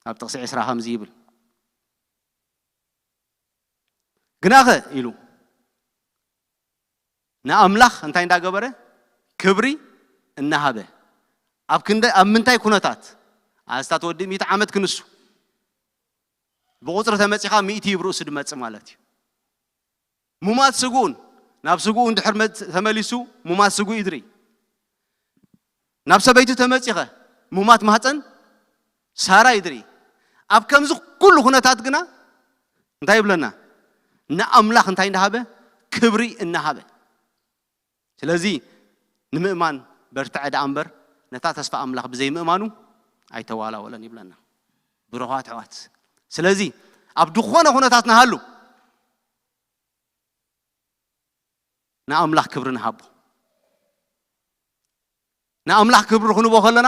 ኣብ ጥቕሲ ዕስራ ከምዚ ይብል፣ ግናኸ ኢሉ ንኣምላኽ እንታይ እንዳገበረ? ክብሪ እናሃበ። ኣብ ክንደ፣ ኣብ ምንታይ ኩነታት? ኣስታት ወዲ ሚእቲ ዓመት ክንሱ። ብቑጽሪ ተመጺኻ ሚእቲ ይብርኡ ስድመጽ ማለት እዩ። ሙማት ስግኡን፣ ናብ ስግኡ እንድሕር መጽ-፣ ተመሊሱ ሙማት ስግኡ ይድሪ። ናብ ሰበይቱ ተመጺኸ ሙማት ማህፀን ሳራ ይድሪ። ኣብ ከምዚ ኩሉ ኩነታት ግና እንታይ ይብለና? ንኣምላኽ እንታይ እንዳሃበ? ክብሪ እናሃበ። ስለዚ ንምእማን በርትዐ ደኣ እምበር ነታ ተስፋ ኣምላኽ ብዘይምእማኑ ኣይተዋላወለን ይብለና። ብሩኻት ኣሕዋት፣ ስለዚ ኣብ ዝኾነ ኩነታት ንሃሉ ንኣምላኽ ክብሪ ንሃቦ። ንኣምላኽ ክብሪ ክንቦ ከለና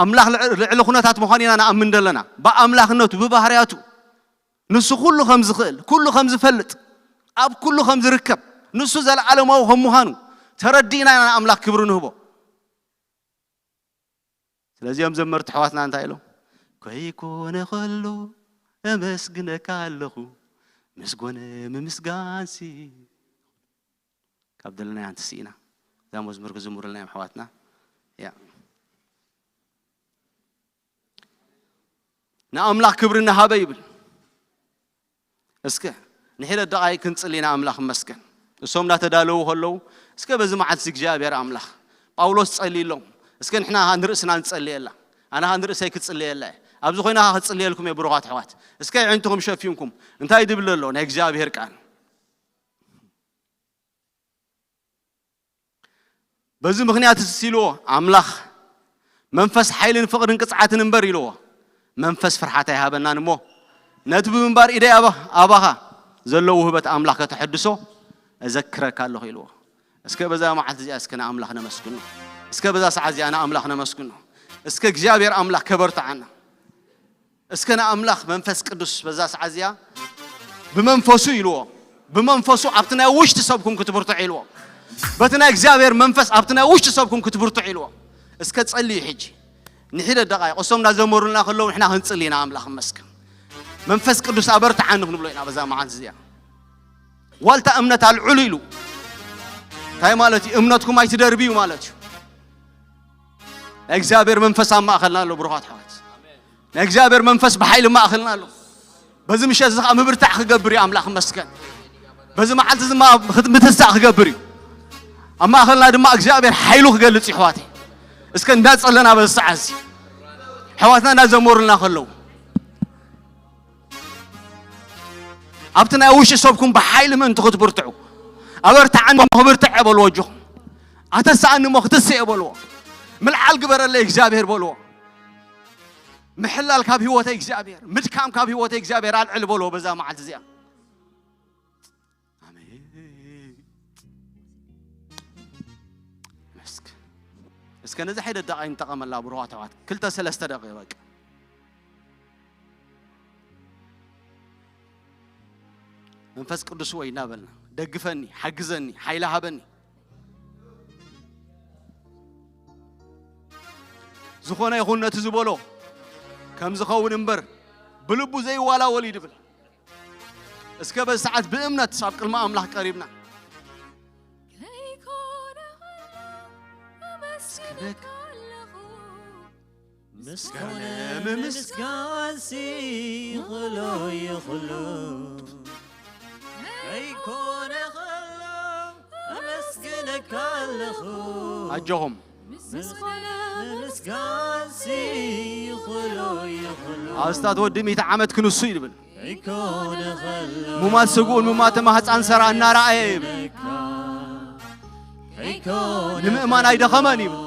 ኣምላኽ ልዕ-፣ ልዕሊ ኩነታት ምዃኑ ኢና ንኣምን ዘለና። ብኣምላኽነቱ፣ ብባህርያቱ፣ ንሱ ኩሉ ከም ዝኽእል፣ ኩሉ ከም ዝፈልጥ፣ ኣብ ኩሉ ከም ዝርከብ፣ ንሱ ዘለዓለማዊ ከም ምዃኑ ተረዲእና ኢና ንኣምላኽ ክብሪ ንህቦ። ስለዚኦም ዘመርቲ ኣሕዋትና እንታይ ኢሎም? ከይኮነ ከሎ እመስግነካ ኣለኹ፣ ምስጎነ ምምስጋንሲ። ካብ ደለናያ እንተስኢና እዛ መዝሙር ክዝምሩልና እዮም ኣሕዋትና። ያ። ንኣምላኽ ክብሪ እናሃበ ይብል። እስከ ንሒደት ደቓይቅ ክንጽሊ ንኣምላኽ እመስገን። እሶም እናተዳለዉ ከለዉ፣ እስከ በዚ መዓልቲ እግዚኣብሔር ኣምላኽ፣ ጳውሎስ ጸልይሎም፣ እስከ ንሕና ንርእስና ንጸልየላ። ኣነ ኸኣ ንርእሰይ ክጽልየላ እየ። ኣብዚ ኮይና ኸኣ ክጽልየልኩም እየ ብሩኻት ኣሕዋት። እስከ ኣዒንትኹም ሸፊንኩም እንታይ ድብል ኣሎ ናይ እግዚኣብሔር ቃል? በዚ ምኽንያት እዚ ኢልዎ ኣምላኽ፣ መንፈስ ሓይልን ፍቕርን ቅጽዓትን እምበር ኢልዎ፣ መንፈስ ፍርሓት ኣይሃበናን እሞ፣ ነቲ ብምንባር ኢደይ ኣባ-፣ ኣባኻ ዘሎ ውህበት ኣምላኽ ከተሐድሶ እዘክረካ ኣለኹ ኢልዎ። እስከ በዛ መዓልቲ እዚኣ እስከ ንኣምላኽ ነመስግኖ። እስከ በዛ ሰዓት እዚኣ ንኣምላኽ ነመስግኖ። እስከ እግዚኣብሔር ኣምላኽ ከበርትዓና። እስከ ንኣምላኽ መንፈስ ቅዱስ በዛ ሰዓት እዚኣ ብመንፈሱ ኢልዎ፣ ብመንፈሱ ኣብቲ ናይ ውሽጢ ሰብኩም ክትብርትዑ ኢልዎ፣ በቲ ናይ እግዚኣብሔር መንፈስ ኣብቲ ናይ ውሽጢ ሰብኩም ክትብርትዑ ኢልዎ። እስከ ጸልዩ ሕጂ ንሒደት ደቓይቕ፣ እሶም እናዘመሩልና ከለዉ ንሕና ክንጽሊ ኢና። ኣምላኽ እመስገን። መንፈስ ቅዱስ ኣበርትዓኒ ክንብሎ ኢና በዛ መዓልቲ እዚኣ። ዋልታ እምነት ኣልዕሉ ኢሉ እንታይ ማለት እዩ? እምነትኩም ኣይትደርብዩ ማለት እዩ። ናይ እግዚኣብሔር መንፈስ ኣብ ማእኸልና ኣሎ። ብሩኻት ኣሕዋት፣ ናይ እግዚኣብሔር መንፈስ ብሓይሊ ኣብ ማእኸልና ኣሎ። በዚ ምሸት እዚ ከዓ ምብርታዕ ክገብር እዩ። ኣምላኽ ይመስገን። በዚ መዓልቲ እዚ ድማ ምትሳእ ክገብር እዩ። ኣብ ማእኸልና ድማ እግዚኣብሔር ሓይሉ ክገልጽ እዩ። ኣሕዋተይ፣ እስከ እንዳጸለና በዚ ሰዓት እዚ ኣሕዋትና እንዳዘመሩልና ከለዉ፣ ኣብቲ ናይ ውሽጢ ሰብኩም ብሓይሊ ምእንቲ ክትብርትዑ፣ ኣበርትዓኒ እሞ ክብርትዕ እየ በልዎ። ኣጆኹም፣ ኣተስኣኒ እሞ ክትስእ እየ በልዎ። ምልዓል ግበረለይ እግዚኣብሔር በልዎ። ምሕላል ካብ ህይወተይ እግዚኣብሔር፣ ምድካም ካብ ህይወተይ እግዚኣብሔር ኣልዕል በልዎ በዛ መዓልቲ እዚኣ። ኣሜን። እስክ-፣ እስከ ነዚ ሓደ ደቂቕ ንጠቐመላ ብሩኻት ኣሕዋት። ክልተ ሰለስተ ደቂቕ በቃ። መንፈስ ቅዱስ ወይ እናበልና፣ ደግፈኒ፣ ሓግዘኒ፣ ሓይሊ ሃበኒ። ዝኾነ ይኹን ነቲ ዝበሎ ከም ዝኸውን እምበር፣ ብልቡ ዘይዋላወል እዩ ድብል። እስከ በዚ ሰዓት ብእምነት ኣብ ቅድሚ ኣምላኽ ቀሪብና፣ ከይኮነ ከሎ ኣመስግነካ ኣለኹ። ምስጋና ምስጋና ምምስጋንሲ ይኽእሎ ይኽእሎ። ከይኮነ ከሎ ኣመስግነካ ኣለኹ። ኣጆኹም። ምስጋና ምምስጋንሲ ይኽእሎ ይኽእሎ። ኣስታት ወዲ ሚእቲ ዓመት ክንሱ ይብል። ከይኮነ ከሎ ሙማት ስግኡን ሙማተ ማህፃን ሰራ እናረኣየ ይብል። ከይኮነ ንምእማን ኣይደኸመን ይብል።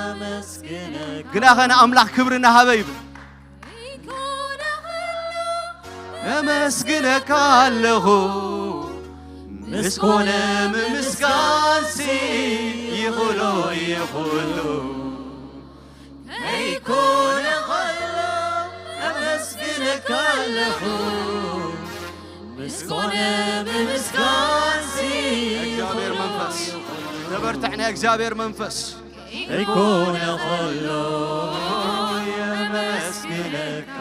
ኣመስግነካ። ግና ኸነ ኣምላኽ ክብሪ እናሃበ ይብል። ከይኮነ ከሎ ኣመስግነካ ኣለኹ። ምስ ኮነ ምምስጋንሲ ይኽእሎ ይኽእሎ። ከይኮነ ከሎ ኣመስግነካ ኣለኹ። ምስ ኮነ ምምስጋንሲ እግዚኣብሔር መንፈስ፣ ዘበርትዕ ናይ እግዚኣብሔር መንፈስ። ከይኮነ ከሎ የመስግነካ፣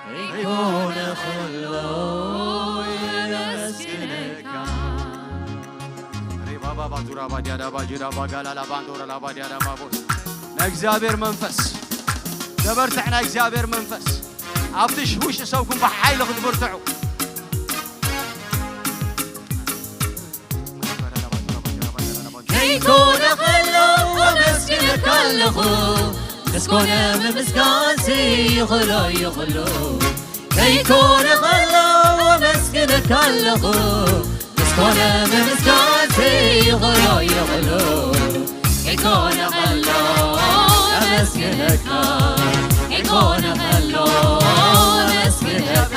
ከይኮነ ከሎ የመስግነካ። ሪባባ ባዙራ ባዲያዳ ባጂራ ባጋላላ ባንዶራ ላባዲያዳ ባቦ። ናይ እግዚኣብሔር መንፈስ፣ ዘበርትዕ ናይ እግዚኣብሔር መንፈስ ኣብቲ ውሽጢ ሰብኩም ብሓይሊ ክትብርትዑ። ከይኮነ ከሎ ኣመስግነካ ኣለኹ፣ ምስ ኮነ ምምስጋንሲ ይኽእሎ እዩ ኩሉ። ከይኮነ ከሎ ኣመስግነካ ኣለኹ፣ ምስ ኮነ ምምስጋንሲ ይኽእሎ እዩ ኩሉ። ከይኮነ ከሎ ኣመስግነካ፣ ከይኮነ ከሎ ኣመስግነካ፣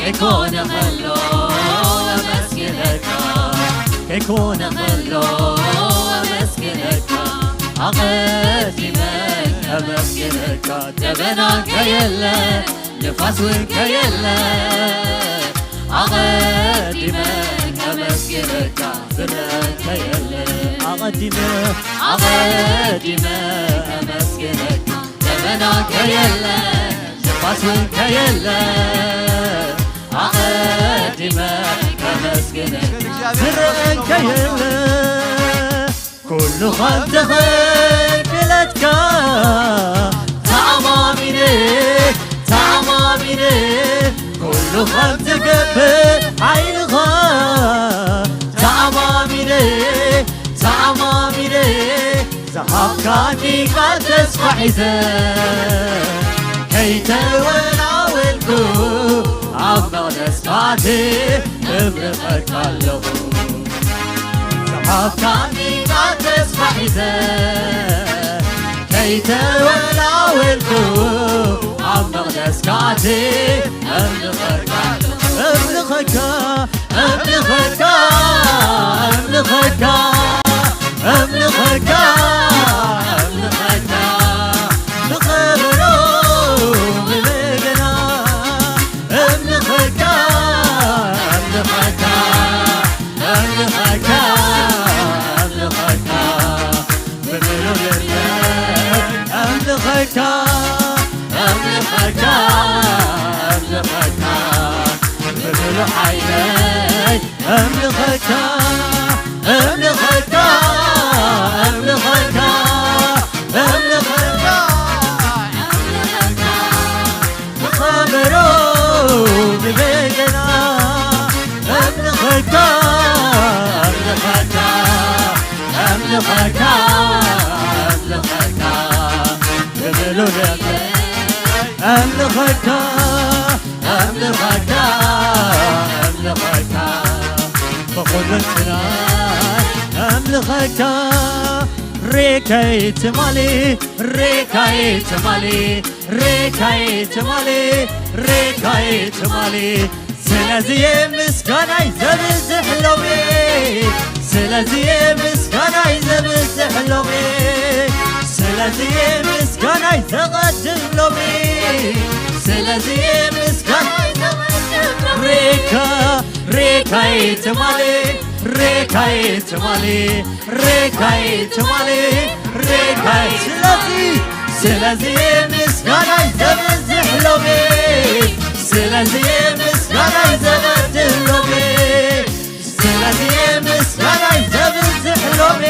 ከይኮነ ከሎ ኣመስግነካ፣ ከይኮነ ከሎ ኣመስግነካ፣ ኣቐዲመ ኣመስግነካ፣ ደበና ከየለ ንፋስ እውን ከየለ፣ ኣቐዲመ ከመስግነካ፣ ብርዕን ከየለ፣ ኣቐዲመ፣ ኣቐዲመ ከመስግነካ፣ ደበና ከየለ፣ ንፋስ እውን ከየለ፣ ኣቐዲመ ከመስግነካ፣ ብርዕን ከየለ። ኩሉ ከም ትኽእል ክእለትካ ተኣማሚነ፣ ተኣማሚነ፣ ኩሉ ከም ትገብር ሓይልኻ ተኣማሚነ፣ ተኣማሚነ፣ ዝሃብካኒ ቃል ተስፋ ሒዘ፣ ከይተወላወልኩ ኣብ መቕደስካ ኣትየ እምልኸካ ኣለኹ። ዝሃብካኒ ቃል ተስፋ ሒዘ፣ ከይተወላወልኩ ኣብ መቕደስካ ኣትየ እምልኸካ፣ እምልኸካ፣ እምልኸካ፣ እምልኸካ፣ እምልኸካ፣ እምልኸካ፣ ብኸበሮ ብበገና እምልኸካ፣ እምልኸካ፣ እምልኸካ፣ እምልኸካ፣ ብምሉእ ልበይ እምልኸካ፣ እምልኸካ፣ እምልኸካ፣ ብምሉእ ሓይለይ እምልኸካ፣ እምልኸካ፣ እምልኸካ፣ ኣምልኸካ ኣምልኸካ ብምሉእ ልበይ ኣምልኸካ ኣምልኸካ ኣምልኸካ ብኹሉ እንትና ኣምልኸካ ሬካይ ትማሊ ሬካይ ትማሊ ሬካይ ትማሊ ሬካይ ትማሊ ስለዚህ ምስጋናይ ዘብዝሕ ሎሚ ስለዚህ ምስጋናይ ዘብዝሕ ሎሚ ስለዚህ ምስጋናይ ዘቐድም ሎሚ ስለዚህ ምስጋናይ ዘቐድም ሎሚ ሬካ ሬካይ ትማሊ ሬካይ ትማሊ ሬካይ ትማሊ ሬካይ ስለዚህ ስለዚህ ምስጋናይ ዘብዝሕ ሎሚ ስለዚህ ምስጋናይ ዘበድህ ሎሚ ስለዚህ ምስጋናይ ዘብዝሕ ሎሚ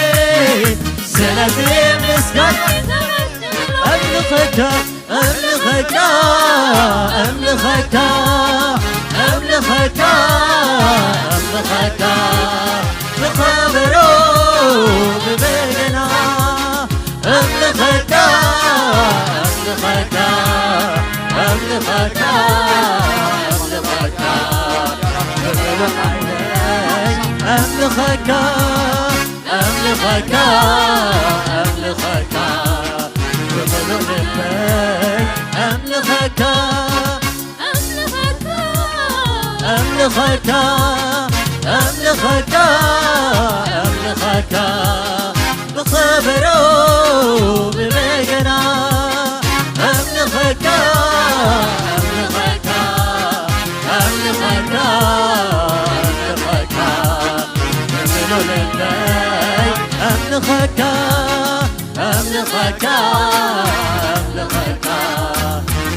ስለዚህ ምስጋናይ ዘበድህ ሎሚ እምልኸካ እምልኸካ እምልኸካ እምልኸካ እምልኸካ ብኸበሮ ብበገና እምልኸካ እምልኸካ እምልኸካ እምልኸካ ብብሉዕ ዓይነይ እምልኸካ እምልኸካ እምልኸካ ብብሉዕ ልበይ እምልኸካ እምልኸካ እምልኸካ እምልኸካ ብኸበሮ ብበገና እምልኸካ እምልኸካ እምልኸካ እምልኸካ ብብሉዕ ልበይ እምልኸካ እምልኸካ እምልኸካ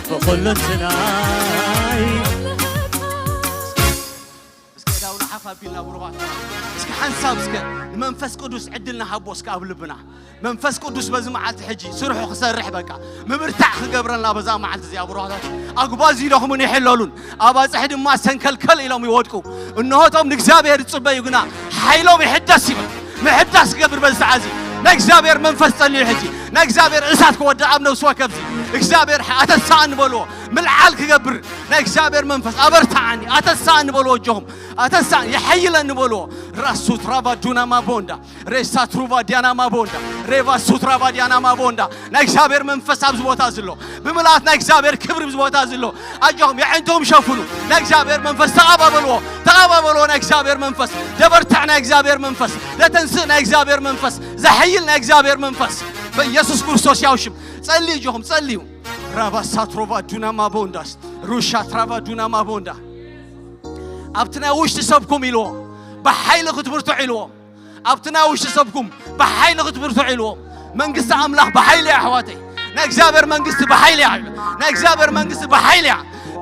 ብኹሉ እንትናይ እስከ ዳውና ሓፍ ኣቢልና ብሩኻት እስከ ሓንሳብ እስከ ንመንፈስ ቅዱስ ዕድል ንሃቦ እስከ ኣብ ልብና መንፈስ ቅዱስ በዚ መዓልቲ ሕጂ ስርሑ ክሰርሕ በቃ ምብርታዕ ክገብረና በዛ መዓልቲ እዚኣ ብሩኻታት ኣጉባዝ ኢለኹምን ይሕለሉን ኣባፅሒ ድማ ሰንከልከል ኢሎም ይወድቁ እንሆቶም ንእግዚኣብሔር ዝፅበዩ ግና ሓይሎም ይሕደስ ይብል ምሕዳስ ክገብር በዚ ሰዓት እዚ ናይ እግዚኣብሔር መንፈስ ጸልዩ ሕጂ ናይ እግዚኣብሔር እሳት ክወድእ ኣብ ነብሲ ወከፍዚ እግዚኣብሔር ኣተሳእኒ በልዎ ምልዓል ክገብር ናይ እግዚኣብሔር መንፈስ ኣበርትዓኒ ኣተሳእኒ በልዎ እጆኹም ኣተሳ ይሐይለኒ በልዎ ራሱ ትራባ ዱና ማቦንዳ ሬሳ ትሩባ ዲያና ማቦንዳ ሬቫ ሱትራባ ዲያና ማቦንዳ ናይ እግዚኣብሔር መንፈስ ኣብዚ ቦታ ዝሎ ብምልኣት ናይ እግዚኣብሔር ክብሪ ኣብዚ ቦታ ዝሎ ኣጆኹም የዕንቶም ሸፍኑ ናይ እግዚኣብሔር መንፈስ ተቐባበልዎ ተቐባበልዎ ናይ እግዚኣብሔር መንፈስ ደበርታዕ ናይ እግዚኣብሔር መንፈስ ደተንስእ ናይ እግዚኣብሔር መንፈስ ዘሐይል ናይ እግዚኣብሔር መንፈስ በኢየሱስ ክርስቶስ ያው ሽም ጸልዩ እጆኹም ጸልዩ ራባሳ ትሮቫ ዱና ማቦንዳስ ሩሻ ትራቫ ዱና ማቦንዳ ኣብቲ ናይ ውሽጢ ሰብኩም ኢልዎ ብሓይሊ ክትብርትዑ ኢልዎም ኣብቲ ናይ ውሽጢ ሰብኩም ብሓይሊ ክትብርትዑ ኢልዎም መንግስቲ ኣምላኽ ብሓይሊ እያ ኣሕዋተይ ናይ እግዚኣብሔር መንግስቲ ብሓይሊ እያ ናይ እግዚኣብሔር መንግስቲ ብሓይሊ እያ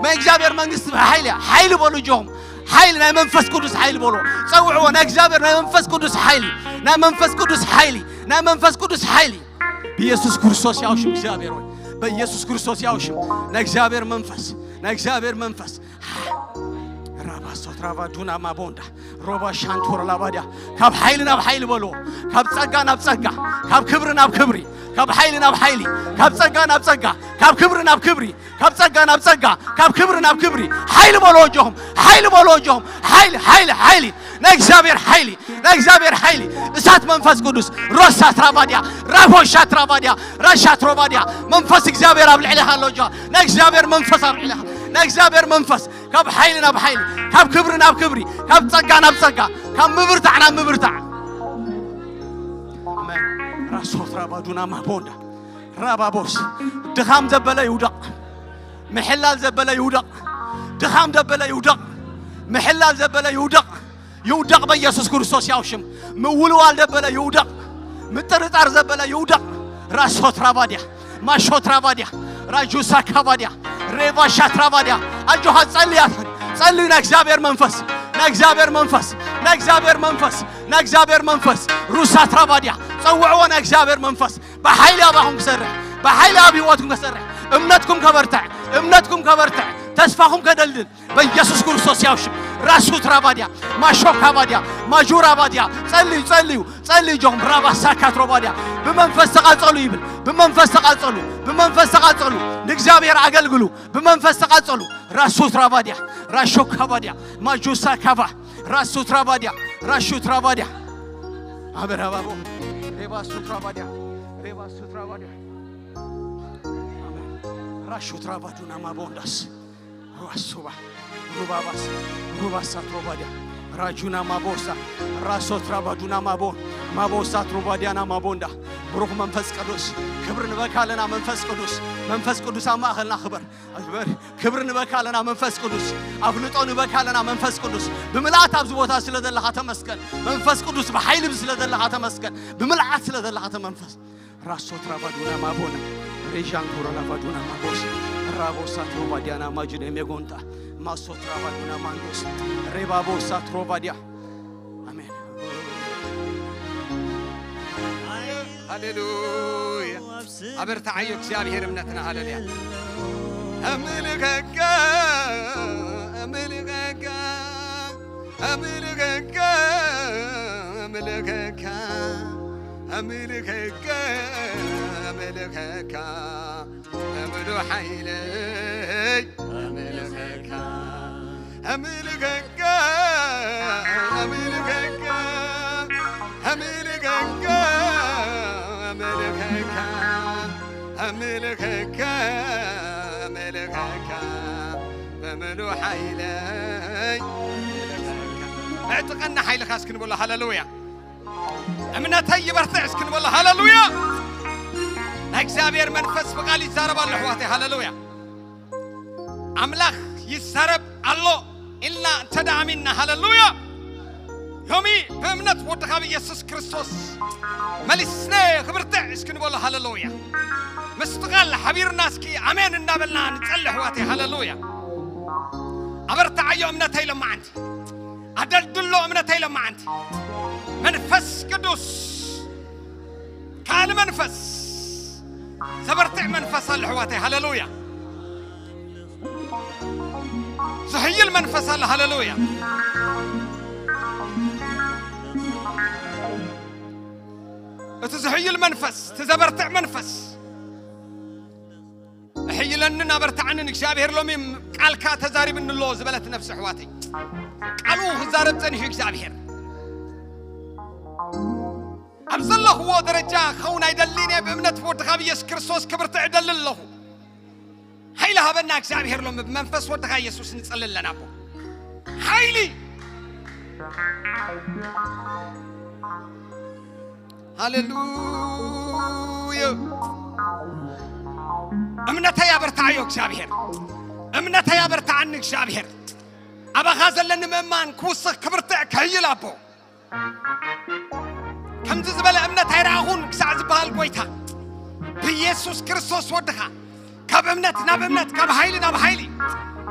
ናይ እግዚኣብሔር መንግስቲ ብሓይሊ እያ ሓይሊ በሉ እጆኹም ሓይሊ ናይ መንፈስ ቅዱስ ሓይሊ በልዎ ጸውዕዎ ናይ እግዚኣብሔር ናይ መንፈስ ቅዱስ ሓይሊ ናይ መንፈስ ቅዱስ ሓይሊ ናይ መንፈስ ቅዱስ ሓይሊ ብኢየሱስ ክርስቶስ ያው ሽም እግዚኣብሔር ወይ በኢየሱስ ክርስቶስ ያው ሽም ናይ እግዚኣብሔር መንፈስ ናይ እግዚኣብሔር መንፈስ ራባሶትራቫ ዱና ማቦንዳ ሮባ ሻንቶር ላባዲያ ካብ ሓይሊ ናብ ሓይሊ በልዎ ካብ ጸጋ ናብ ጸጋ ካብ ክብሪ ናብ ክብሪ ካብ ሓይሊ ናብ ሓይሊ ካብ ጸጋ ናብ ጸጋ ካብ ክብሪ ናብ ክብሪ ካብ ጸጋ ናብ ጸጋ ካብ ክብሪ ናብ ክብሪ ሓይሊ በልዎ እጆኹም ሓይሊ በልዎ እጆኹም ሓይሊ ሓይሊ ሓይሊ ናይ እግዚኣብሔር ሓይሊ ናይ እግዚኣብሔር ሓይሊ እሳት መንፈስ ቅዱስ ሮሳ ትራባዲያ ራቦሻ ትራባዲያ ራሻ ትሮባዲያ መንፈስ እግዚኣብሔር ኣብ ልዕሊኻ ኣሎ እጆ ናይ እግዚኣብሔር መንፈስ ኣብ ልዕሊኻ ናይ እግዚኣብሔር መንፈስ ካብ ሓይሊ ናብ ሓይሊ ካብ ክብሪ ናብ ክብሪ ካብ ጸጋ ናብ ጸጋ ካብ ምብርታዕ ናብ ምብርታዕ ኣሜን ራሶ ትራባዱና ማቦንዳ ራባቦስ ድኻም ዘበለ ይውደቕ ምሕላል ዘበለ ይውደቕ ድኻም ዘበለ ይውደቕ ምሕላል ዘበለ ይውደቕ ይውደቕ በኢየሱስ ክርስቶስ ያው ሽም ምውልዋል ዘበለ ይውደቕ ምጥርጣር ዘበለ ይውደቕ ራሶ ትራባድያ ማሾ ትራባድያ ራጁሳ ካባድያ ሬቫሻ ትራባድያ ኣጆኻ ጸልያት ጸልዩ ናይ እግዚኣብሔር መንፈስ ናይ እግዚኣብሔር መንፈስ ናይ እግዚኣብሔር መንፈስ ናይ እግዚኣብሔር መንፈስ ሩሳ ትራባድያ ጸውዕዎ ናይ እግዚኣብሔር መንፈስ ብሓይሊ ኣባኹም ክሰርሕ ብሓይሊ ኣብ ህይወትኩም ክሰርሕ እምነትኩም ከበርትዕ እምነትኩም ከበርትዕ ተስፋኹም ከደልድል በኢየሱስ ክርስቶስ ያው ሽም ራሱ ትራባድያ ማሾካ ባድያ ማጁራ ባድያ ጸልዩ ጸልዩ ጸልዩ ጆም ራባ ሳካትሮ ባድያ ብመንፈስ ተቓጸሉ ይብል። ብመንፈስ ተቓጸሉ፣ ብመንፈስ ተቓጸሉ፣ ንእግዚኣብሔር ኣገልግሉ። ብመንፈስ ተቓጸሉ። ራሱ ትራባድያ ራሾካ ባድያ ማጁሳ ካባ ራሱ ትራባድያ ራሹ ትራባድያ ኣበራባቦ ሬባሱ ትራባድያ ሬባሱ ትራባድያ ራሹ ትራባዱና ማቦንዳስ ሩባሱባ ሩባባስ ሩባሳ ትሮባድያ ራጁና ማቦሳ ራሶ ትራባዱና ማቦ ማቦሳ ትሮባድያና ማቦንዳ ብሩኽ መንፈስ ቅዱስ ክብሪ ንበካ ኣለና። መንፈስ ቅዱስ መንፈስ ቅዱስ ኣብ ማእኸልና ክበር ክበር ክብሪ ንበካ ኣለና። መንፈስ ቅዱስ ኣፍልጦ ንበካ ኣለና። መንፈስ ቅዱስ ብምልኣት ኣብዚ ቦታ ስለ ዘለኻ ተመስገን። መንፈስ ቅዱስ ብሓይሊ ስለ ዘለኻ ተመስገን። ብምልኣት ስለ ዘለኻ ተመንፈስ ራሶ ትራባዱና ማቦና ሬሻን ኮሮና ባዱና ማቦስ ራቦሳ ትሮባዲያና ማጁደ ሜጎንታ ማሶ ትራባዱና ማንዶስ ሬባቦሳ ትሮባዲያ ኣሜን። ሃሌሉያ። ኣበርትዓዮ እግዚኣብሔር እምነትና። ሃሌሉያ። ኣምልኸካ ኣምልኸካ ኣምልኸካ ኣምልኸካ ኣምልኸካ ኣምልኸካ ብምሉእ ሓይለይ ኣምልኸካ ኣምልኸካ ኣምልኸካ ኣምልኸካ ኣምልኸካ ኣምልኸካ ኣምልኸካ ብምሉእ ሓይለይ ኣምልኸካ። እዕጥቀና ሓይልኻ እስኪ ንበሎ። ሃሌሉያ። እምነተይ ይበርትዕ እስኪ ንበሎ። ሃሌሉያ። ናይ እግዚኣብሔር መንፈስ ብቓል ይዛረብ ኣሎ ኣሕዋተይ። ሃሌሉያ። ኣምላኽ ይዛረብ ኣሎ ኢልና እንተ ደኣ ኣሚንና። ሃሌሉያ። ሎሚ ብእምነት ወድኻ ብኢየሱስ ክርስቶስ መሊስነ ክብርትዕ እስኪ ንበሎ። ሃሌሉያ። ምስቲ ቓል ሓቢርና እስኪ ኣሜን እናበልና ንጸሊ ኣሕዋተይ። ሃሌሉያ። ኣበርትዓዮ እምነተይ ሎማዓንቲ ኣደልድሎ እምነተይ ሎማዓንቲ መንፈስ ቅዱስ ካልእ መንፈስ ዘበርትዕ መንፈስ ኣሎ ኣሕዋተይ። ሃሌሉያ። ዝሕይል መንፈስ ኣሎ። ሃሌሉያ። እቲ ዝሕይል መንፈስ እቲ ዘበርትዕ መንፈስ እሕይለንን ኣበርትዓንን እግዚኣብሔር ሎሚ ቃልካ ተዛሪብኒ ኣሎ ዝበለት ነፍሲ ኣሕዋተይ ቃሉ ክዛረብ ጸኒሑ እግዚኣብሔር ኣብ ዘለኽዎ ደረጃ ክኸውን ኣይደልን እየ። ብእምነት ብወድኻ ብኢየሱስ ክርስቶስ ክብርትዕ እደሊ ኣለኹ። ሓይሊ ሃበና እግዚኣብሔር ሎሚ ብመንፈስ ወድኻ ኢየሱስ ንጸሊ ኣለና። ኣቦ ሓይሊ ሃሌሉያ። እምነተይ ኣበርትዓዮ እግዚኣብሔር። እምነተይ ኣበርትዓኒ እግዚኣብሔር። ኣባኻ ዘለኒ ምእማን ክውስኽ ክብርትዕ ክሕይል ኣቦ። ከምዚ ዝበለ እምነት ኣይረኣኹን ክሳዕ ዝበሃል ጎይታ ብኢየሱስ ክርስቶስ ወድኻ ካብ እምነት ናብ እምነት ካብ ሓይሊ ናብ ሓይሊ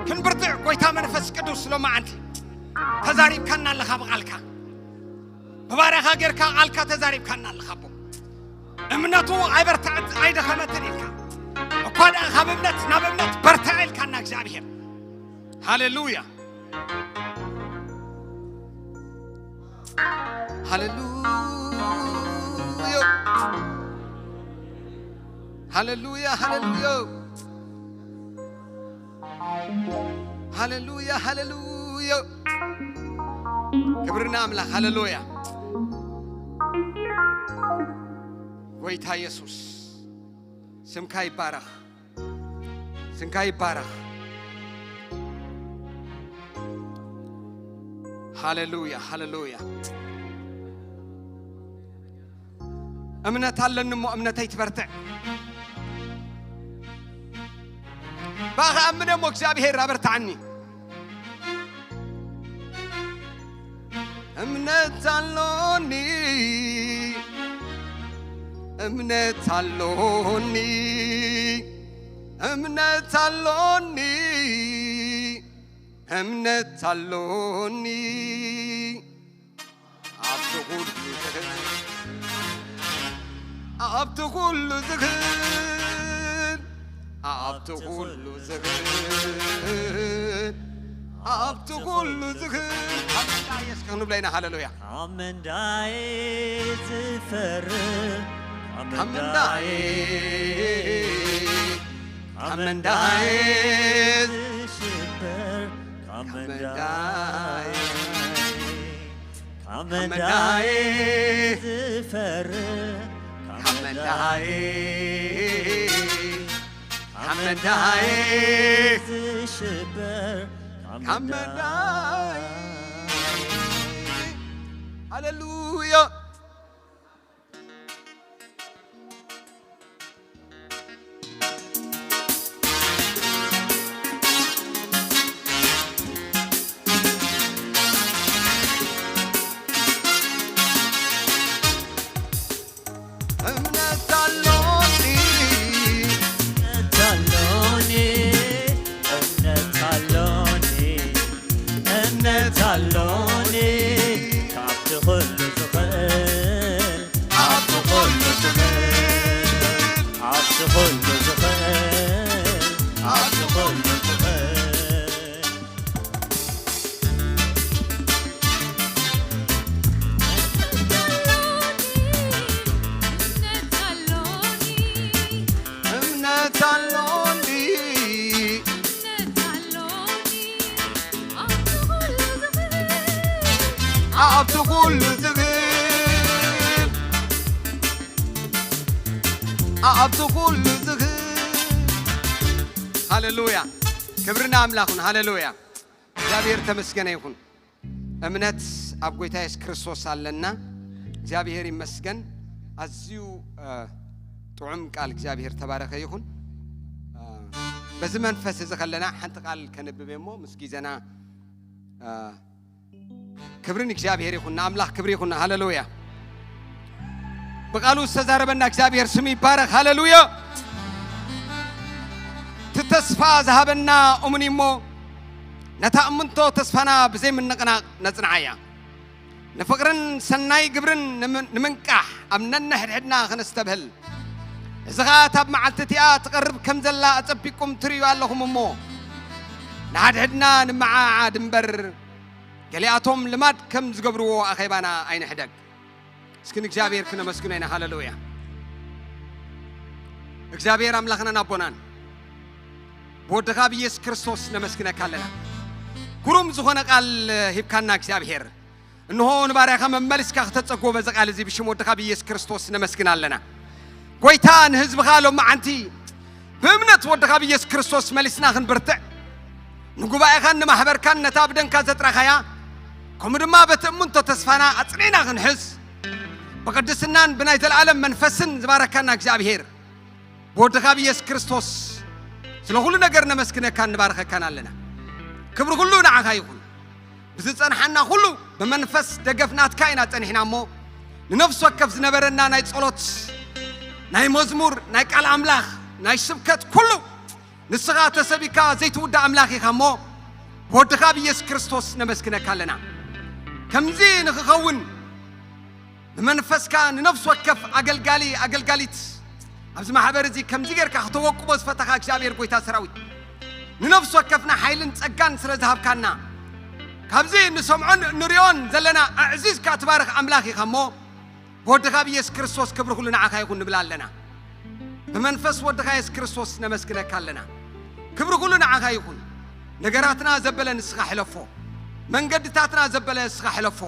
ክንብርትዕ ጎይታ መንፈስ ቅዱስ ሎማዓንቲ ተዛሪብካና ኣለኻ ብቓልካ ብባርያኻ ጌርካ ቃልካ ተዛሪብካና ኣለኻ ኣቦ። እምነቱ ኣይበርትዐት ኣይደኸመትን ኢልካ እኳ ደኣ ካብ እምነት ናብ እምነት በርትዐ ኢልካና እግዚኣብሔር። ሃሌሉያ። ሃሌሉያ። ሃሌሉያ ሃሌሉያ ሃሌሉያ ሃሌሉያ። ክብርና ኣምላኽ። ሃሌሉያ። ጎይታ ኢየሱስ ስምካ ይባረኽ። ስምካ ይባረኽ። ሃሌሉያ ሃሌሉያ። እምነት ኣለኒ እሞ እምነተይ ትበርትዕ። ብኣኻ ኣምነ እሞ እግዚኣብሔር ኣበርትዓኒ። እምነት ኣሎኒ እምነት ኣሎኒ እምነት ኣሎኒ እምነት ኣሎኒ ኣብቲ ኩሉ ዝኽእል ኣብቲ ኩሉ ዝኽእል ኣብቲ ኩሉ ዝኽእል ኣብቲ ኩሉ ዝኽእል ካብ ምንዳይ እስኪ ክንብሎ ኢና። ሃሌሉያ። ካብ ምንዳይ ዝፈርህ፣ ካብ ካብ ምንዳይ፣ ምንዳይ ካብ ካብ ምንዳይ ምንዳይ ዝሽበር፣ ካብ ካብ ምንዳይ ምንዳይ ካብ ምንዳይ ዝፈርህ፣ ካብ ካብ ምንዳይ ምንዳይ ካብ ምንዳይ ዝሽበር፣ ካብ ካብ ምንዳይ። ምንዳይ። ሃሌሉያ። እምነት ኣሎኒ፣ እምነት ኣሎኒ፣ እምነት ኣሎኒ፣ እምነት ኣሎኒ፣ ካብቲ ኩሉ ዝኽእል፣ ኣብቲ ኩሉ ዝኽእል፣ ኣብቲ ኩሉ ዝኽእል፣ ኣብቲ ኩሉ ዝኽእል። እምነት ኣሎኒ፣ ኣብቲ ኩሉ ዝኽእል፣ ኣብቲ ኩሉ ዝኽእል። ሃሌሉያ። ክብሪ ንኣምላኽ ይኹን። ሃሌሉያ። እግዚኣብሔር ተመስገነ ይኹን። እምነት ኣብ ጎይታ የሱስ ክርስቶስ ኣለና። እግዚኣብሔር ይመስገን። ኣዝዩ፣ እ፣ ጥዑም ቃል እግዚኣብሔር ተባረኸ ይኹን። እ፣ በዚ መንፈስ እዚ ከለና ሓንቲ ቃል ከንብብ እየ እሞ ምስ ግዜና፣ እ፣ ክብሪ ንእግዚኣብሔር ይኹን፣ ንኣምላኽ ክብሪ ይኹን። ሃሌሉያ። ብቃሉ ዝተዛረበና እግዚኣብሔር ስሙ ይባረኽ። ሃሌሉያ። እቲ ተስፋ ዝሃበና እሙን እዩ እሞ፣ ነታ እምንቶ ተስፋና ብዘይምንቕናቕ ነጽንዓ እያ። ንፍቕርን ሰናይ ግብርን ንም-፣ ንምንቃሕ ኣብ ነንሕድሕድና ከነስተብህል። እዚ ኸኣ እታ ኣብ መዓልቲ እቲኣ ትቐርብ ከም ዘላ ኣጸቢቅኩም ትርእዩ ኣለኹም እሞ፣ ንሓድሕድና ንመዓዓድ እምበር፣ ገሊኣቶም ልማድ ከም ዝገብርዎ ኣኼባና ኣይንሕደግ። እስኪ ንእግዚኣብሔር ክነመስግኖ ኢና። ሃሌሉያ። እግዚኣብሔር ኣምላኽናን ኣቦናን፣ ብወድኻ ብኢየሱስ ክርስቶስ ነመስግነካ ኣለና። ግሩም ዝኾነ ቃል ሂብካና እግዚኣብሔር። እንሆ ንባርያኻ መመሊስካ ክተጸግቦ በዚ ቃል እዚ ብሽም ወድኻ ብኢየሱስ ክርስቶስ ነመስግን ኣለና። ጎይታ ንህዝብኻ ሎማዓንቲ ብእምነት ወድኻ ብኢየሱስ ክርስቶስ መሊስና ክንብርትዕ፣ ንጉባኤኻን ንማሕበርካን ነታ ብደምካ ዘጥራኻያ፣ ከምኡ ድማ በቲ እምንቶ ተስፋና ኣጽኒዕና ክንሕዝ፣ ብቅድስናን ብናይ ዘለኣለም መንፈስን ዝባረካና እግዚኣብሔር፣ ብወድኻ ብኢየሱስ ክርስቶስ ስለ ኩሉ ነገር ነመስግነካን ንባርኸካን ኣለና። ክብሪ ኩሉ ንዓኻ ይኹን። ብዝጸንሓና ኩሉ ብመንፈስ ደገፍ ናትካ ኢና ጸኒሕና እሞ፣ ንነፍሲ ወከፍ ዝነበረና ናይ ጸሎት፣ ናይ መዝሙር፣ ናይ ቃል ኣምላኽ፣ ናይ ስብከት ኩሉ ንስኻ ተሰቢካ ዘይትውዳእ ኣምላኽ ኢኻ እሞ፣ ብወድኻ ብኢየሱስ ክርስቶስ ነመስግነካ ኣለና። ከምዚ ንኽኸውን ብመንፈስካ ንነፍሲ ወከፍ ኣገልጋሊ ኣገልጋሊት ኣብዚ ማሕበር እዚ ከምዚ ጌርካ ክተወቅቦ ዝፈተኻ እግዚኣብሔር ጎይታ ሰራዊት፣ ንነፍሲ ወከፍና ሓይልን ጸጋን ስለ ዝሃብካና፣ ካብዚ እንሰምዖን እንርእዮን ዘለና ኣዕዚዝካ ትባርኽ ኣምላኽ ኢኻ እሞ፣ ብወድኻ ብኢየሱስ ክርስቶስ ክብሪ ኩሉ ንዓኻ ይኹን ንብል ኣለና። ብመንፈስ ወድኻ የሱስ ክርስቶስ ነመስግነካ ኣለና። ክብሪ ኩሉ ንዓኻ ይኹን። ነገራትና ዘበለ ንስኻ ሕለፎ። መንገድታትና ዘበለ ንስኻ ሕለፎ።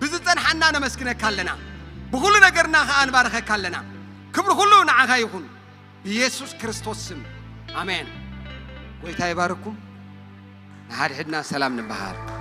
ብዝጸንሓና ነመስግነካ ኣለና። ብኹሉ ነገርና ኸኣ ንባርኸካ ኣለና። ክብሪ ኩሉ ንዓኻ ይኹን። ብኢየሱስ ክርስቶስ ስም። ኣሜን። ጎይታ ይባርኩም። ንሓድሕድና ሰላም ንበሃል።